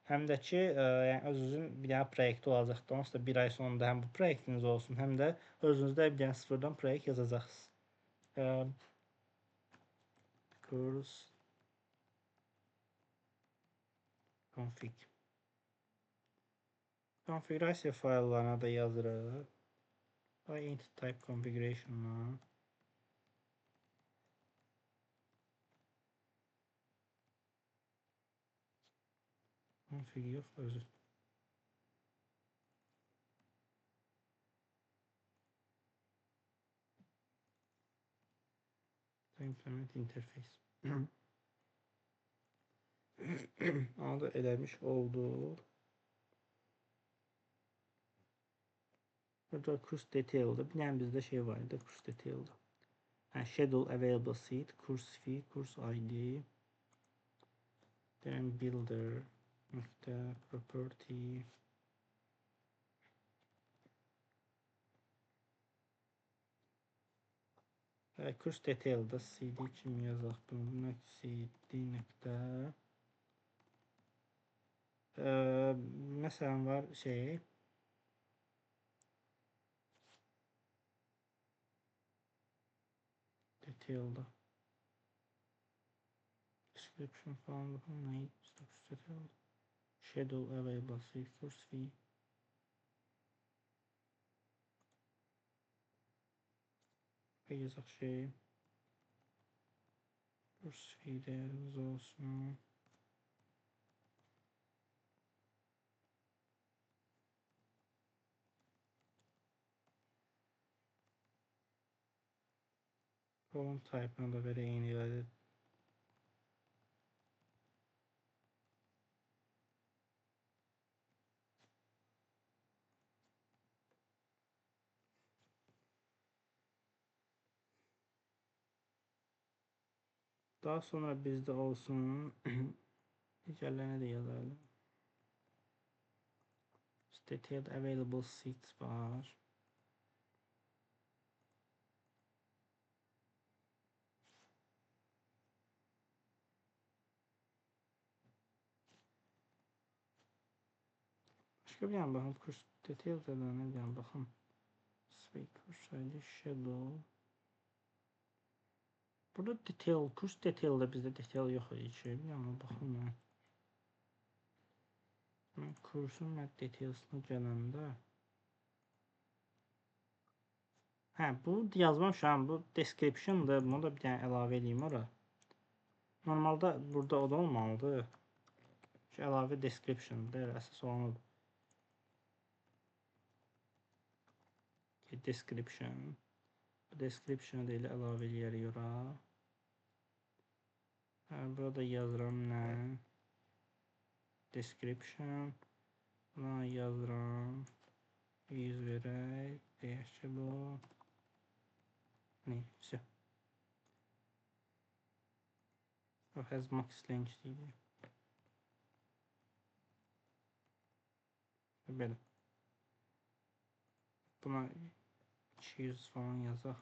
Həm də ki, yəni özünüzün bir dənə proyekti olacaqdır. Onsuz da bir ay sonunda həm bu proyektiniz olsun, həm də özünüzdə bir dənə sıfırdan proyekt yazacaqsınız. Kurs config. Konfigurasiya fayllarına da yazırıq. Int type configuration-la. Config yox, özür. Implement interface. Onu da eləmiş olduq. Burada kurs detail'da bir dənə bizdə şey var idi, kurs detail'da. Yəni schedule available seat, kurs fee, kurs ID, then builder nöqtə property. Kurs detail'da cd kimi yazaq bunu, cd nöqtə. Məsələn var şey. Detail'da. Description falan baxın, nə idi? Detail. Schedule available seat, course fee. Yazaq şey. Course fee dəyərimiz olsun. Column type-ını da belə eyni elədi. Daha sonra bizdə olsun. Digərlərinə də yazalım. Detailed available seats var. Başqa bir dənə baxım. Kurs detailed nə bir dənə baxım. Kurs ID schedule. Burada detail, kurs detail'da bizdə detail yox idi ki. Bir dənə baxım mən. Mən kursun mən details'ına gələndə. Hə, bu yazmamışam. Bu description'dır. Bunu da bir dənə əlavə eləyim ora. Normalda burada o da olmalıdır. Şu əlavə description'dır. Əsas olan odur. Description. Bu description'ı da elə əlavə eləyərik ora. Burada yazıram nə? Description. Buna yazıram. 100 verək. Deyək ki bu. Ne? Vse. Has max length deyil. Belə. Buna 200 falan yazaq.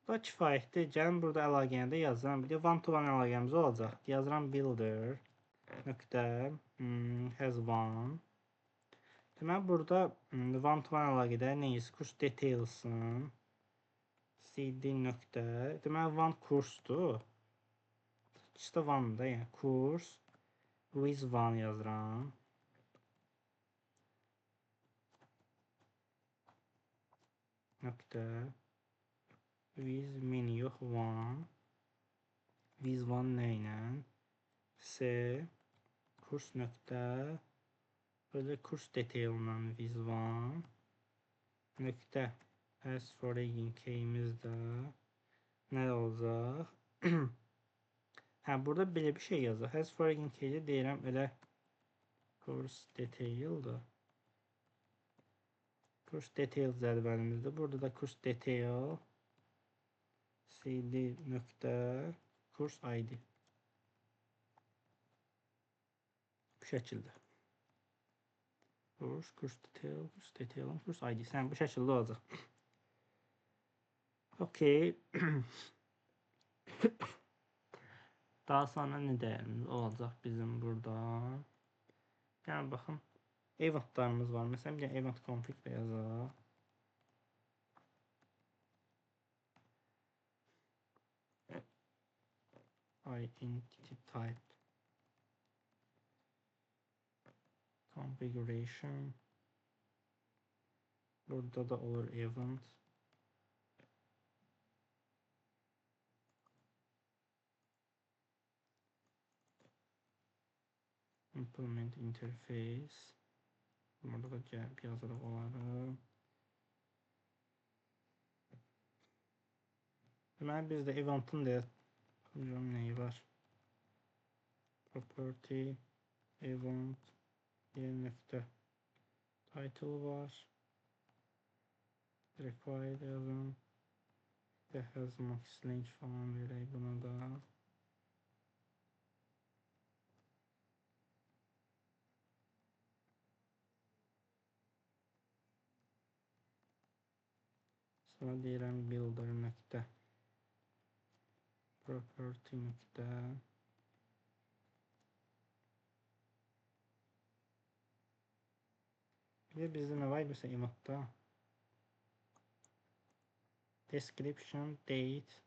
Bu da kifayətdir. Gəlin burada əlaqəni də yazıram. Bir də one-to-one əlaqəmiz olacaq. Yazıram builder nöqtə has one. Deməli burada one-to-one əlaqədə nəyiz? Kurs details'ın cd nöqtə. Deməli one kursdur. İkisi də one-da, yəni kurs with one yazıram. Nöqtə with many yox one with one nə ilə c kurs nöqtə belə kurs detail-la with one nöqtə as foreign key-imiz də nə olacaq? Hə, burada belə bir şey yazır. Has foreign key-də deyirəm elə kurs detail-dır. Kurs detail cədvəlimizdə. Burada da kurs detail cd nöqtə kurs ID. Bu şəkildə. Kurs, kurs detail, kurs detail, kurs ID. Sən bu şəkildə olacaq. Okay. Daha sonra nə dəyərimiz olacaq bizim burada? Yəni baxın, eventlarımız var. Məsələn, bir event config də yazaq. Identity type configuration. Burada da olur event. Implement interface. Burada da gəlib yazırıq onları. Deməli, bizdə event'ın da baxın nəyi var? Property, event, nöqtə title var. Required yazın. Has max length falan verək buna da. Sonra deyirəm builder nöqtə property nöqtə bir də bizdə nə var məsələn eventdə? Description, date.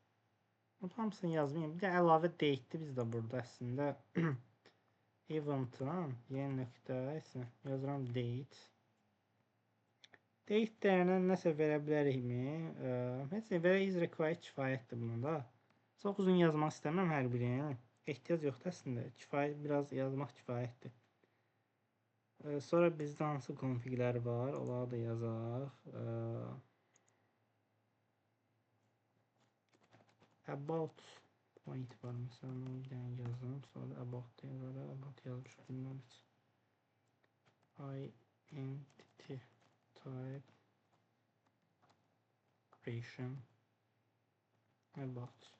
Bunu hamısını yazmayayım. Bir də əlavə date-dir bizdə burada əslində. Event'ın yeni nöqtə yazıram date. Date dəyərinə nəsə verə bilərikmi? Heç nə verə is required kifayətdir bunun da. Çox uzun yazmaq istəmirəm hər birini. Ehtiyac yoxdur əslində. Kifayət, biraz yazmaq kifayətdir. Sonra bizdə hansı configlər var, onları da yazaq. About point var məsələn, onu bir dənə yazım. Sonra about da yazarıq. About yazmışıq bilmirəm heç. Identity type creation about.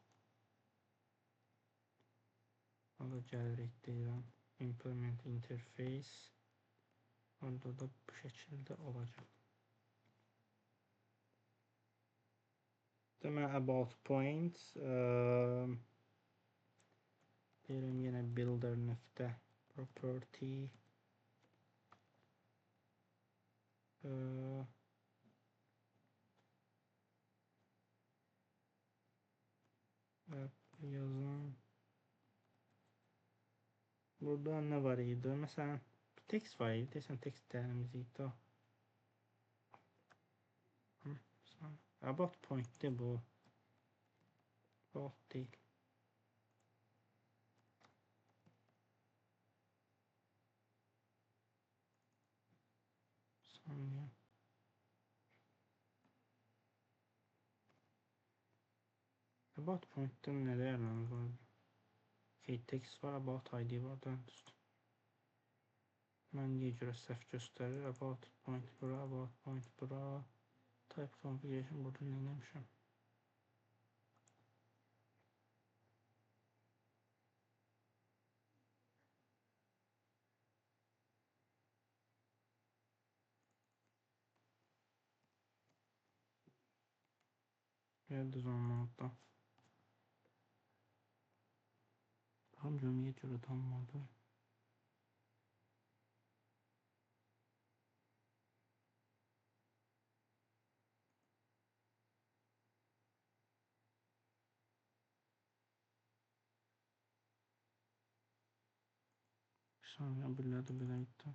Orada gəlirik deyirəm. Implement interface. Orada da bu şəkildə olacaq. Demək about point deyirəm yenə builder nöqtə property yazın. Burada nə var idi? Məsələn, text var idi. Deyəsən text dəyərimiz idi. About point'dir bu. About deyil. Saniye. About point'də nə dəyərlərimiz var? Okay, text var, about ID var da. Mən niyə görə səhv göstərir? About point bura, about point bura. Type configuration burada nə eləmişəm? Gəl düz olmalıdır. Baxım görüm niyə görə tanımadı. Bir saniyə, belə də belə gitti.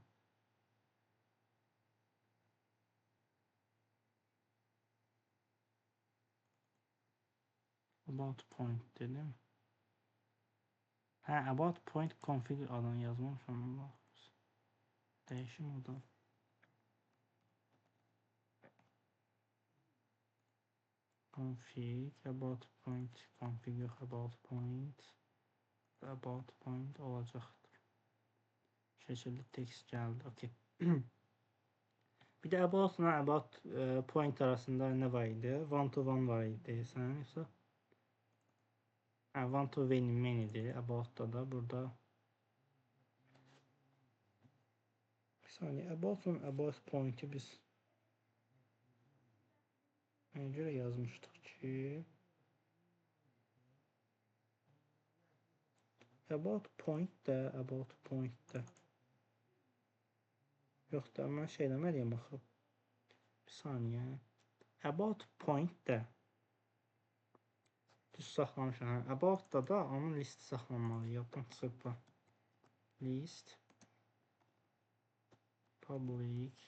About point dedim. Hə, about point config adını yazmamışam. Dəyişim o da. Config, about point, config yox, about point. About point olacaqdır. Şəkildə text gəldi. Okay. Bir də about-la about point arasında nə var idi? One to one var idi deyəsən, yoxsa? Hə, one to many-dir. About-da da burada. Bir saniyə, about-la about point-i biz nəyə görə yazmışdıq ki? About point də, about point də. Yox da, mən şey eləməliyəm axı. Bir saniyə. About point də. Düz saxlamışam. Hə, about-da da onun listi saxlanmalı. Yaddan çıxıb bu. List. Public.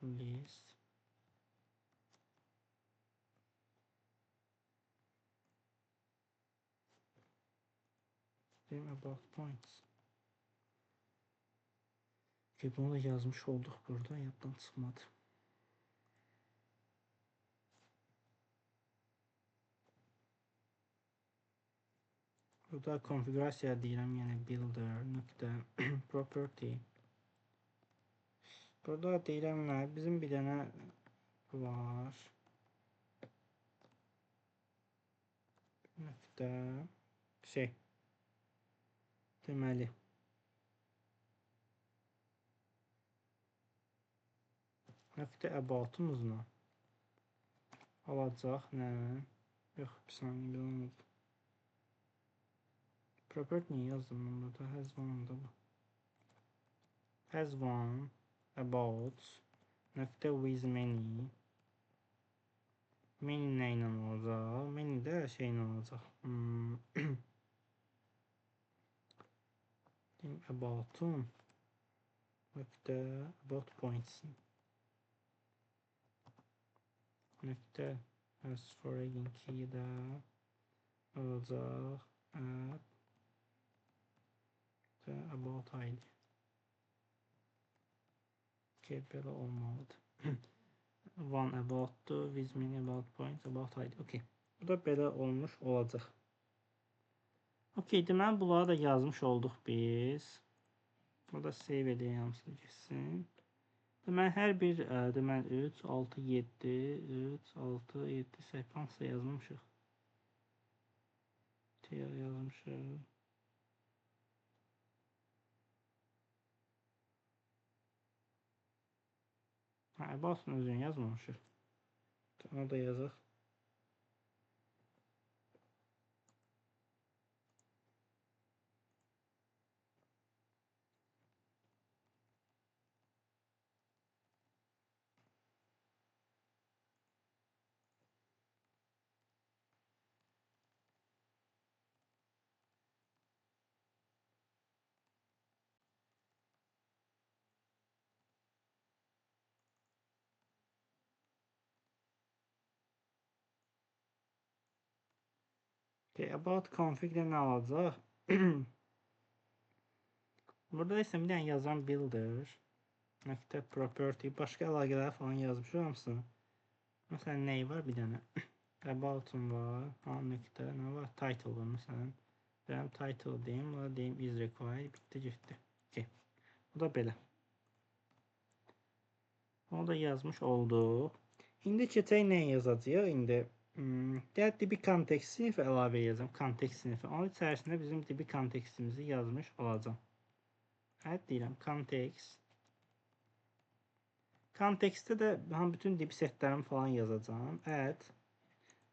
List. Deyim about points. Okay, bunu da yazmış olduq burada. Yaddan çıxmadı. Burada konfigurasiya deyirəm, yəni builder nöqtə property. Burada deyirəm nə? Bizim bir dənə var. Nöqtə şey. Deməli. Nöqtə about-umuzla alacaq nə? Yox, bir saniyə, belə olmadı. Property niyə yazdım mən burada? Has one-da bu. Has one about nöqtə with many. Many nə ilə olacaq? Many də şeylə olacaq. Deyim about-un nöqtə about points nöqtə has foreign key də olacaq app about ID. Okay, belə olmalıdır. One about-dur, with many about points, about ID. Okay. Bu da belə olmuş olacaq. Okay, deməli bunları da yazmış olduq biz. Burada save edək, hamısını getsin. Deməli hər bir, deməli 3, 6, 7, 3, 6, 7 səhifə hansısa yazmışıq. Yazmışıq. Hə, about-un özünü yazmamışıq. Onu da yazaq. Okay, about config-də nə alacaq? Burada isə bir dənə yazan builder nöqtə property, başqa əlaqələr falan yazmışıq hamısını. Məsələn, nəyi var bir dənə? About-un var, A nöqtə, nə var? Title var məsələn. Deyəm title deyim, buna deyim is required, bitdi, getdi. Okay. Bu da belə. Onu da yazmış olduq. İndi keçək nə yazacağıq? İndi Deyək DB context sinifi əlavə edəcəm. Context sinifi. Onun içərisində bizim DB contextimizi yazmış olacağam. Add deyirəm context. Contextdə də bütün DB setlərimi falan yazacağam. Add.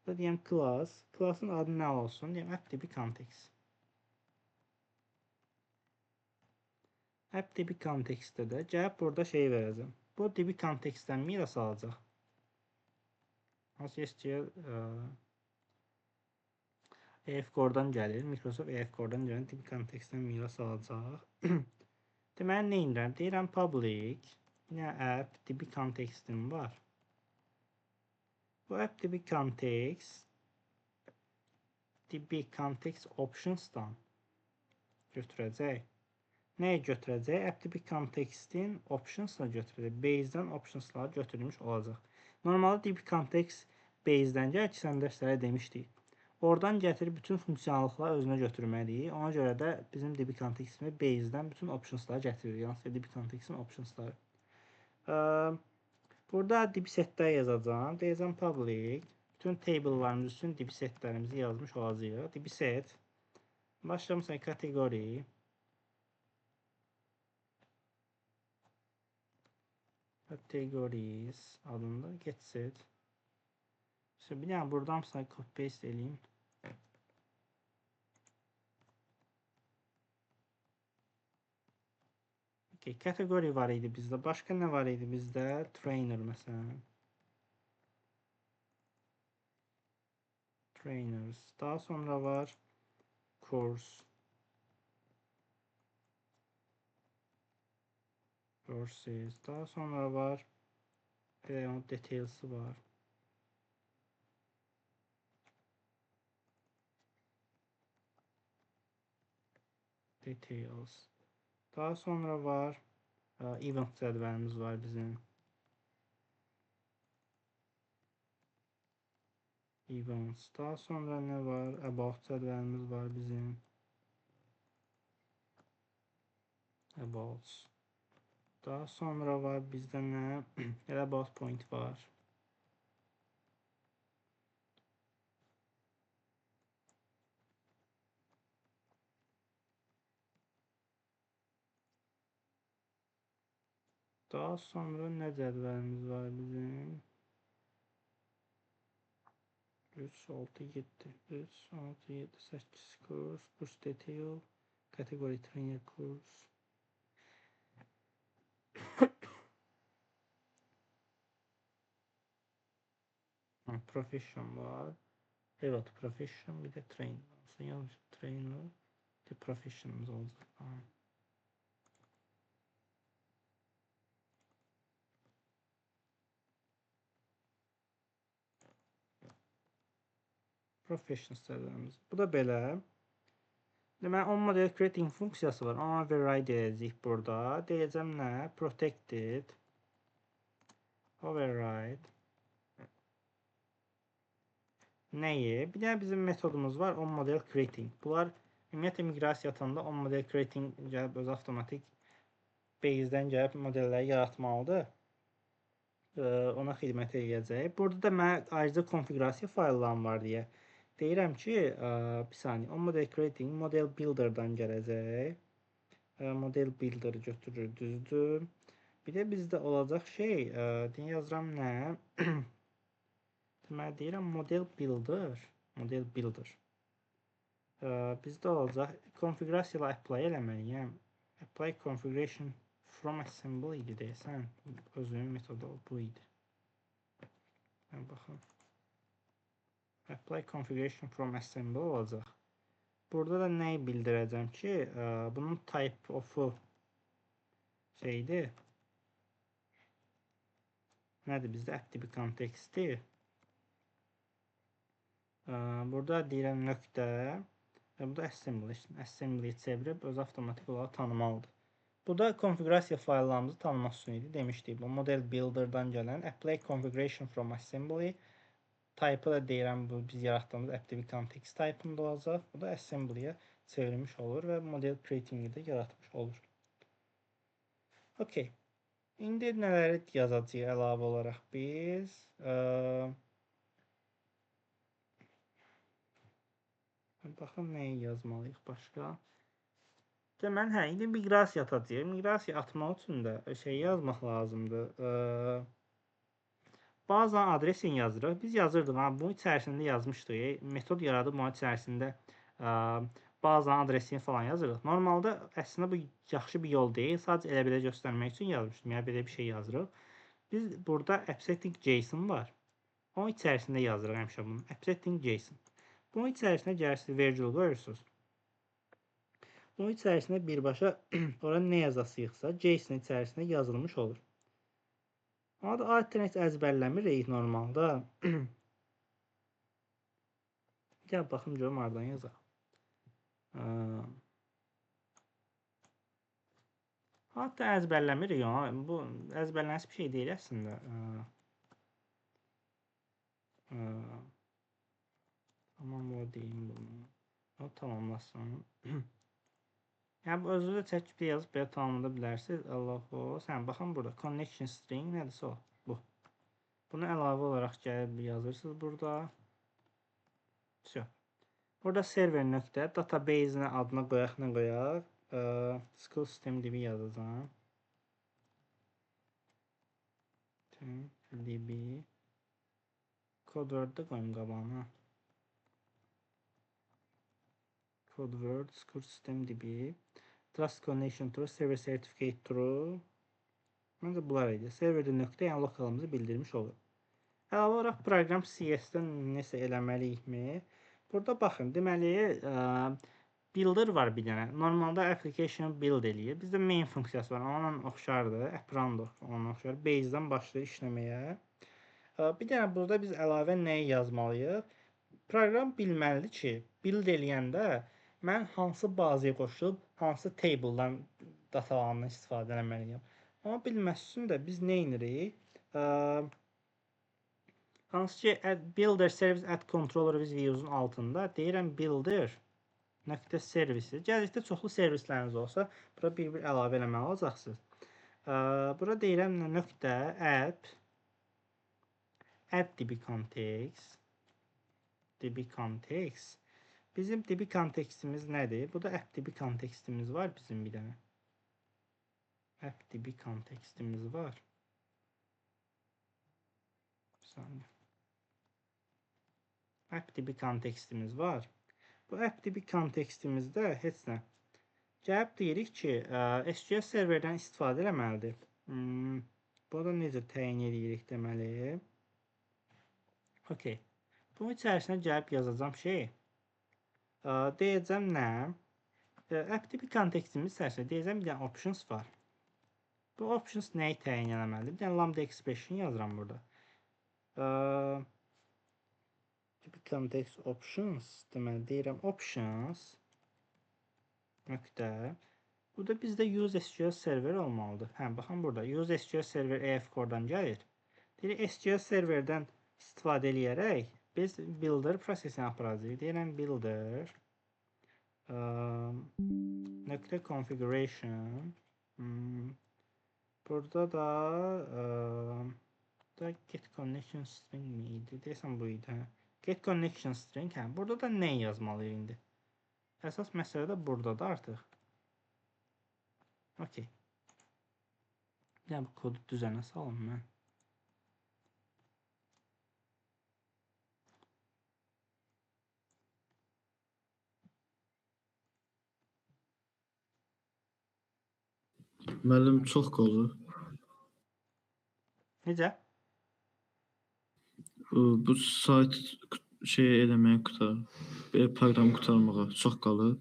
Burada deyəm class. Class'ın adı nə olsun? Deyəm app DB context. App DB contextdə də gəlib burada şey verəcəm. Bu DB contextdən miras alacaq. Hansı SQL EF Core-dan gəlir. Microsoft EF Core-dan gələn DB contextdən miras alacaq. Deməli, nə edirəm? Deyirəm public, yine app DB contextim var. Bu app DB context DB context options'dan götürəcək. Nəyi götürəcək? App DB context'in options'ına götürəcək. Base'dən options'ları götürülmüş olacaq. Normalda DB context base-dən gəlir ki, sən dərslərə demişdik. Oradan gətirib bütün funksiyanallıqları özünə götürməliyik. Ona görə də bizim DB contextimiz base-dən bütün options'ları gətirir. Yəni DB context'in options'ları. Burada DB setlər yazacağam. Deyəcəm public. Bütün table'larımız üçün DB setlərimizi yazmış olacağıq. DB set. Başlayalım məsələn kateqori. Categories adında get set. İşte bir dənə buradan mesela copy paste eləyim. Okay, kateqori var idi bizdə. Başqa nə var idi bizdə? Trainer məsələn. Trainers. Daha sonra var course. Courses. Daha sonra var details'ı var. Details. Daha sonra var event cədvəlimiz var bizim. Events. Daha sonra nə var? About cədvəlimiz var bizim. About. Daha sonra var bizdə nə? Elə about point var. Daha sonra nə cədvəlimiz var bizim? 3, 6, 7, 3, 6, 7, 8 kurs, kurs detail, kateqori trainer kurs. Profession var. Evet, profession bir də trainer. Yanlış trainer, bir de profession'ımız olacaq. Tamam. Profession cədvəlimiz. Bu da belə. Deməli, on model creating funksiyası var. Ona override edəcəyik burada. Deyəcəm nə? Protected override. Nəyi? Bir dənə bizim metodumuz var. On model creating. Bunlar ümumiyyətlə miqrasiya atanda on model creating gəlib öz avtomatik base-dən gəlib modelləri yaratmalıdır. Ona xidmət edəcək. Burada da mənə ayrıca konfiqurasiya fayllarım var deyə. Deyirəm ki, bir saniyə, on model creating model builder-dan gələcək. Model builder götürür, düzdür. Bir də bizdə olacaq şey, yazıram nə? Deməli, deyirəm model builder, model builder. Bizdə olacaq, konfiqurasiya ilə apply eləməliyəm. Apply configuration from assembly idi deyəsən, özünün metodu bu idi. Baxın. Apply configuration from assembly olacaq. Burada da nəyi bildirəcəm ki, bunun type of-u şeydir. Nədir bizdə? AppDB konteksti. Burada deyirəm nöqtə və bu da assembly. Assembly-yi çevirib öz avtomatik olaraq tanımalıdır. Bu da konfiqurasiya fayllarımızı tanımaq üçün idi. Demişdik, bu model builder-dan gələn apply configuration from assembly type-ı da deyirəm, bu biz yaratdığımız AppDB context type-ında olacaq. Bu da assembly-yə çevrilmiş olur və model creating-i də yaratmış olur. Okay. İndi nələri yazacağıq əlavə olaraq biz? Baxın, nəyi yazmalıyıq başqa? Deməli, hə, indi miqrasiya atacağıq. Miqrasiya atmaq üçün də şey yazmaq lazımdır. Bazen adresin yazırıq. Biz yazırdıq. Ha, bunun içərisində yazmışdıq. Metod yaradıb bunun içərisində bazen adresini falan yazırıq. Normalda əslində bu yaxşı bir yol deyil. Sadəcə elə belə göstərmək üçün yazmışdım. Yəni belə bir şey yazırıq. Biz burada appsetting.json var. Onun içərisində yazırıq həmişə bunu. Appsetting.json. Bunun içərisinə gəlirsiniz, virgül qoyursunuz. Bunun içərisində birbaşa ora nə yazasıyıqsa JSON içərisində yazılmış olur. Ona da adətən heç əzbərləmirik normalda. Gəl baxım görüm hardan yazaq. Hatta əzbərləmirik ona. Bu əzbərlənsə bir şey deyil əslində. Tamam, o deyim bunu. O tamamlasın. Yəni bu özünüzə ChatGPT yazıb belə tamamlaya bilərsiniz. Allahu. Sən baxın burada connection string nədirsə o. Bu. Bunu əlavə olaraq gəlib yazırsınız burada. Vəsə. Burada server nöqtə database-in adına qoyaq, nə qoyaq? School system DB yazacağam. DB. Code word də qoyum qabağına. Code word school system DB. Trust connection true, server certificate true. Məncə bunlar idi. Serverdə nöqtə, yəni lokalımızı bildirmiş olur. Əlavə olaraq proqram CS-dən nəsə eləməliyikmi? Burada baxın, deməli, builder var bir dənə. Normalda application build eləyir. Bizdə main funksiyası var, onunla oxşardır. App-run da onunla oxşar. Base-dən başlayır işləməyə. Bir dənə burada biz əlavə nəyi yazmalıyıq? Proqram bilməlidir ki, build eləyəndə mən hansı bazaya qoşulub, hansı table-dan datalarından istifadə eləməliyəm. Amma bilməsi üçün də biz nə edirik? Hansı ki, builder service add controller with views-un altında deyirəm builder nöqtə servisi. Gələcəkdə çoxlu servisləriniz olsa, bura bir-bir əlavə eləməli olacaqsınız. Bura deyirəm nöqtə app add db context db context. Bizim db kontekstimiz nədir? Bu da app db kontekstimiz var bizim bir dənə. App db kontekstimiz var. Bir saniye. App db kontekstimiz var. Bu app db kontekstimizdə heç nə. Gəlib deyirik ki, SQL serverdən istifadə eləməlidir. Bunu da necə təyin edirik deməli. Okay. Bunun içərisinə gəlib yazacağam şey. Deyəcəm nə? App db kontekstimiz içərisində deyəcəm bir dənə options var. Bu options nəyi təyin eləməlidir? Bir dənə lambda expression yazıram burada. Db context options deməli deyirəm options nöqtə. Burada bizdə use SQL server olmalıdır. Hə, baxın burada use SQL server AF core-dan gəlir. Deyirik SQL serverdən istifadə eləyərək biz builder prosesini aparacağıq. Deyirəm builder nöqtə configuration. Burada da get connection string mi idi? Deyəsən bu idi. Hə. Get connection string. Hə, burada da nə yazmalıyıq indi? Əsas məsələ də buradadır artıq. Okay. Yəni bu kodu düzənə salım mən. Müəllim çox qalır. Necə? Bu sayt şey eləməyə qutar. Proqramı qurtarmağa çox qalır.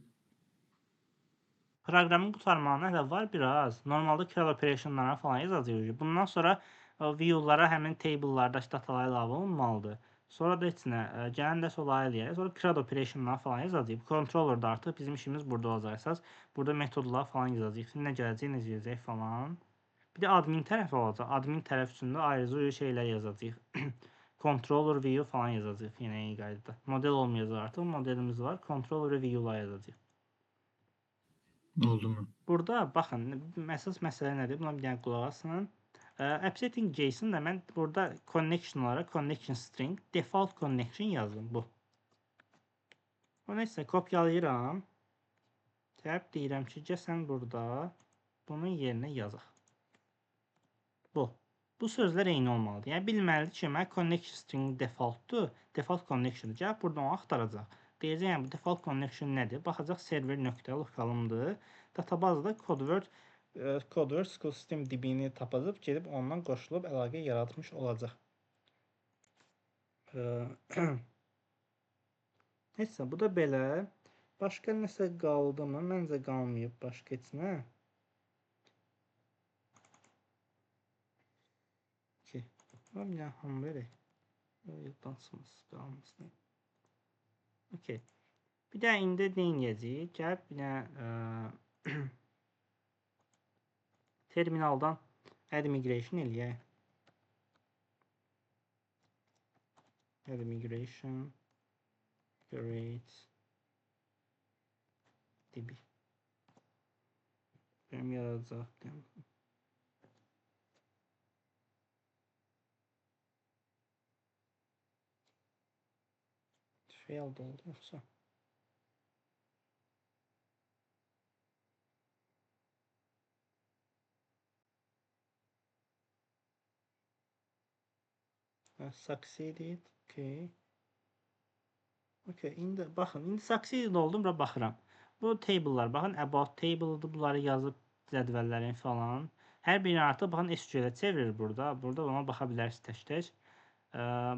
Proqramın qurtarmağına hələ var biraz. Normalda CRUD operationlara falan yazacağıq. Bundan sonra view-lara həmin table-larda datalar əlavə olunmalıdır. Sonra da heç nə, gələn dərs onları eləyərik. Sonra CRUD operationlara falan yazacağıq. Controller'da artıq bizim işimiz burada olacaq əsas. Burada metodlar falan yazacağıq. Nə gələcək, necə gələcək falan. Bir də admin tərəfi olacaq. Admin tərəf üçün də ayrıca şeylər yazacağıq. Controller view falan yazacağıq yenə eyni qaydada. Model olmayacaq artıq. Modelimiz var. Controller view-lar yazacağıq. Oldu mu? Burada baxın, əsas məsələ nədir? Buna bir dənə qulaq asın. App setting JSON da mən burada connection olaraq connection string default connection yazdım bu. O neysə kopyalayıram. Təb deyirəm ki, gəl sən burada bunun yerinə yazaq. Bu. Bu sözlər eyni olmalıdır. Yəni bilməlidir ki, mən connection string defaultdur. Default connectiondur. Gəlib burada onu axtaracaq. Deyəcək, yəni bu default connection nədir? Baxacaq server nöqtə lokalımdır. Databazda CodeWord School System dibini tapacaq, gedib ondan qoşulub əlaqə yaratmış olacaq. Neysə, bu da belə. Başqa nəsə qaldı mı? Məncə qalmayıb başqa heç nə. Ki, bir dənə hamı verək. Yaddan çıxmasın, qalmasın. Okay. Bir də indi nə edəcəyik? Gəlib bir dənə terminaldan add migration eləyək. Add migration create db. Benim yaradacaq. Failed oldu yoxsa? Succeeded. Okay. Okay, indi baxın, indi succeeded oldum, bura baxıram. Bu table'lar, baxın, about table'dır. Bunları yazıb cədvəllərin falan. Hər birini artıq baxın SQL-ə çevirir burada. Burada ona baxa bilərsiniz tək-tək.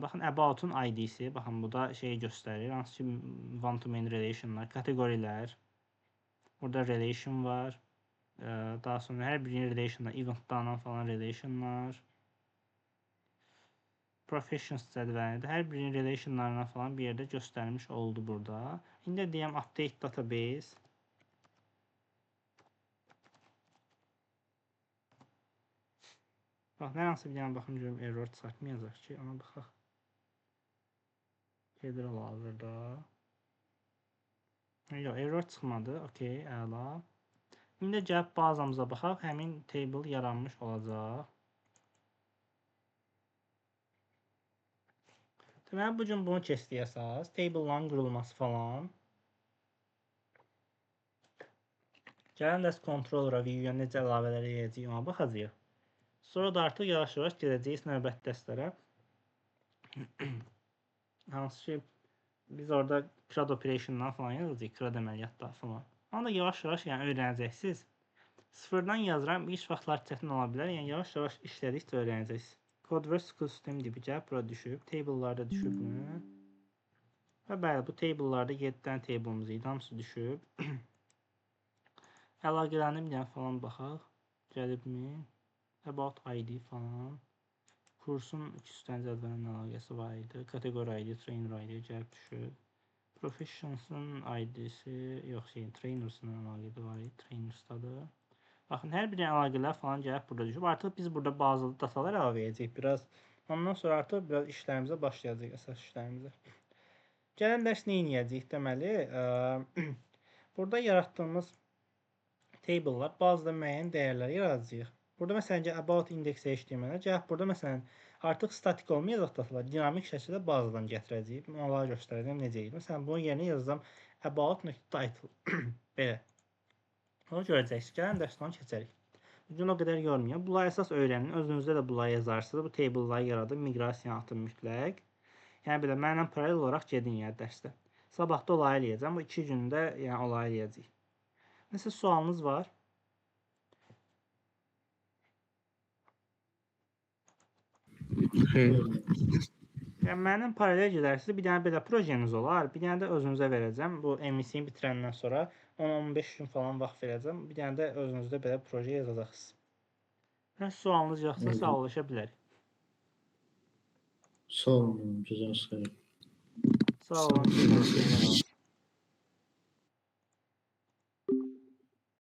Baxın about-un ID-si, baxın bu da şeyi göstərir. Hansı ki one to many relationlar, kateqorilər. Burada relation var. Daha sonra hər birinin relationlar, eventlarla falan relationlar. Professions cədvəlində hər birinin relationlarına falan bir yerdə göstərmiş oldu burada. İndi deyəm update database. Bax, nə hansı bir dənə baxım görüm error çıxartmayacaq ki, ona baxaq. Gedir hal-hazırda. Yox, error çıxmadı. Okey, əla. İndi gəlib bazamıza baxaq. Həmin table yaranmış olacaq. Deməli, bu gün bunu keçdik əsas. Table'ların qurulması falan. Gələn dərs controller'a, view-ya necə əlavələr edəcəyik ona baxacağıq. Sonra da artıq yavaş-yavaş gedəcəyik növbəti dərslərə. Hansı ki, biz orada CRUD operation'dan falan yazacağıq, CRUD əməliyyatları falan. Onu da yavaş-yavaş yəni öyrənəcəksiniz. Sıfırdan yazıram, ilk vaxtlar çətin ola bilər. Yəni yavaş-yavaş işlədikcə öyrənəcəksiniz. Codeverse Custom dibi gəlib bura düşüb, table'larda düşübmü? Və bəli, bu table'larda 7 dənə table'ımız idi, hamısı düşüb. Əlaqələrini bir dənə falan baxaq. Gəlibmi? About ID falan. Kursun 200 dənə cədvəlinin əlaqəsi var idi. Kateqori ID, trainer ID gəlib düşüb. Professions'ın ID-si, yox, şey, trainers'ın əlaqəsi var idi. Trainers'dadır. Baxın, hər bir əlaqələr falan gəlib burada düşüb. Artıq biz burada bazı datalar əlavə edəcəyik biraz. Ondan sonra artıq biraz işlərimizə başlayacağıq, əsas işlərimizə. Gələn dərs nə edəcəyik deməli? Burada yaratdığımız table'lar bazıda müəyyən dəyərlər yaradacağıq. Burada məsələn, about index HTML-ə gəlib burada məsələn artıq statik olmayacaq datalar, dinamik şəkildə bazadan gətirəcəyik. Onları göstərəcəm necə edir. Məsələn, bunun yerinə yazacağam about.title. Belə. Onu görəcəksiniz. Gələn dərsdə onu keçərik. Bugün o qədər yormayın. Bunları əsas öyrənin. Özünüzdə də bunları yazarsınız. Bu table'ları yaradın. Miqrasiya atın mütləq. Yəni belə mənimlə paralel olaraq gedin yəni dərsdə. Sabah da onları eləyəcəm. Bu 2 gündə yəni onları eləyəcəyik. Nəsə sualınız var? Xeyr. Yəni mənim paralel gedərsiniz. Bir dənə belə projeniz olar, bir dənə də özünüzə verəcəm. Bu MVC-ni bitirəndən sonra 10-15 gün falan vaxt verəcəm. Bir dənə də özünüzdə belə proje yazacaqsınız. Nə sualınız yoxsa sağollaşa bilərik. Sağ olun, gecəniz xeyir. Sağ olun, gecəniz xeyir.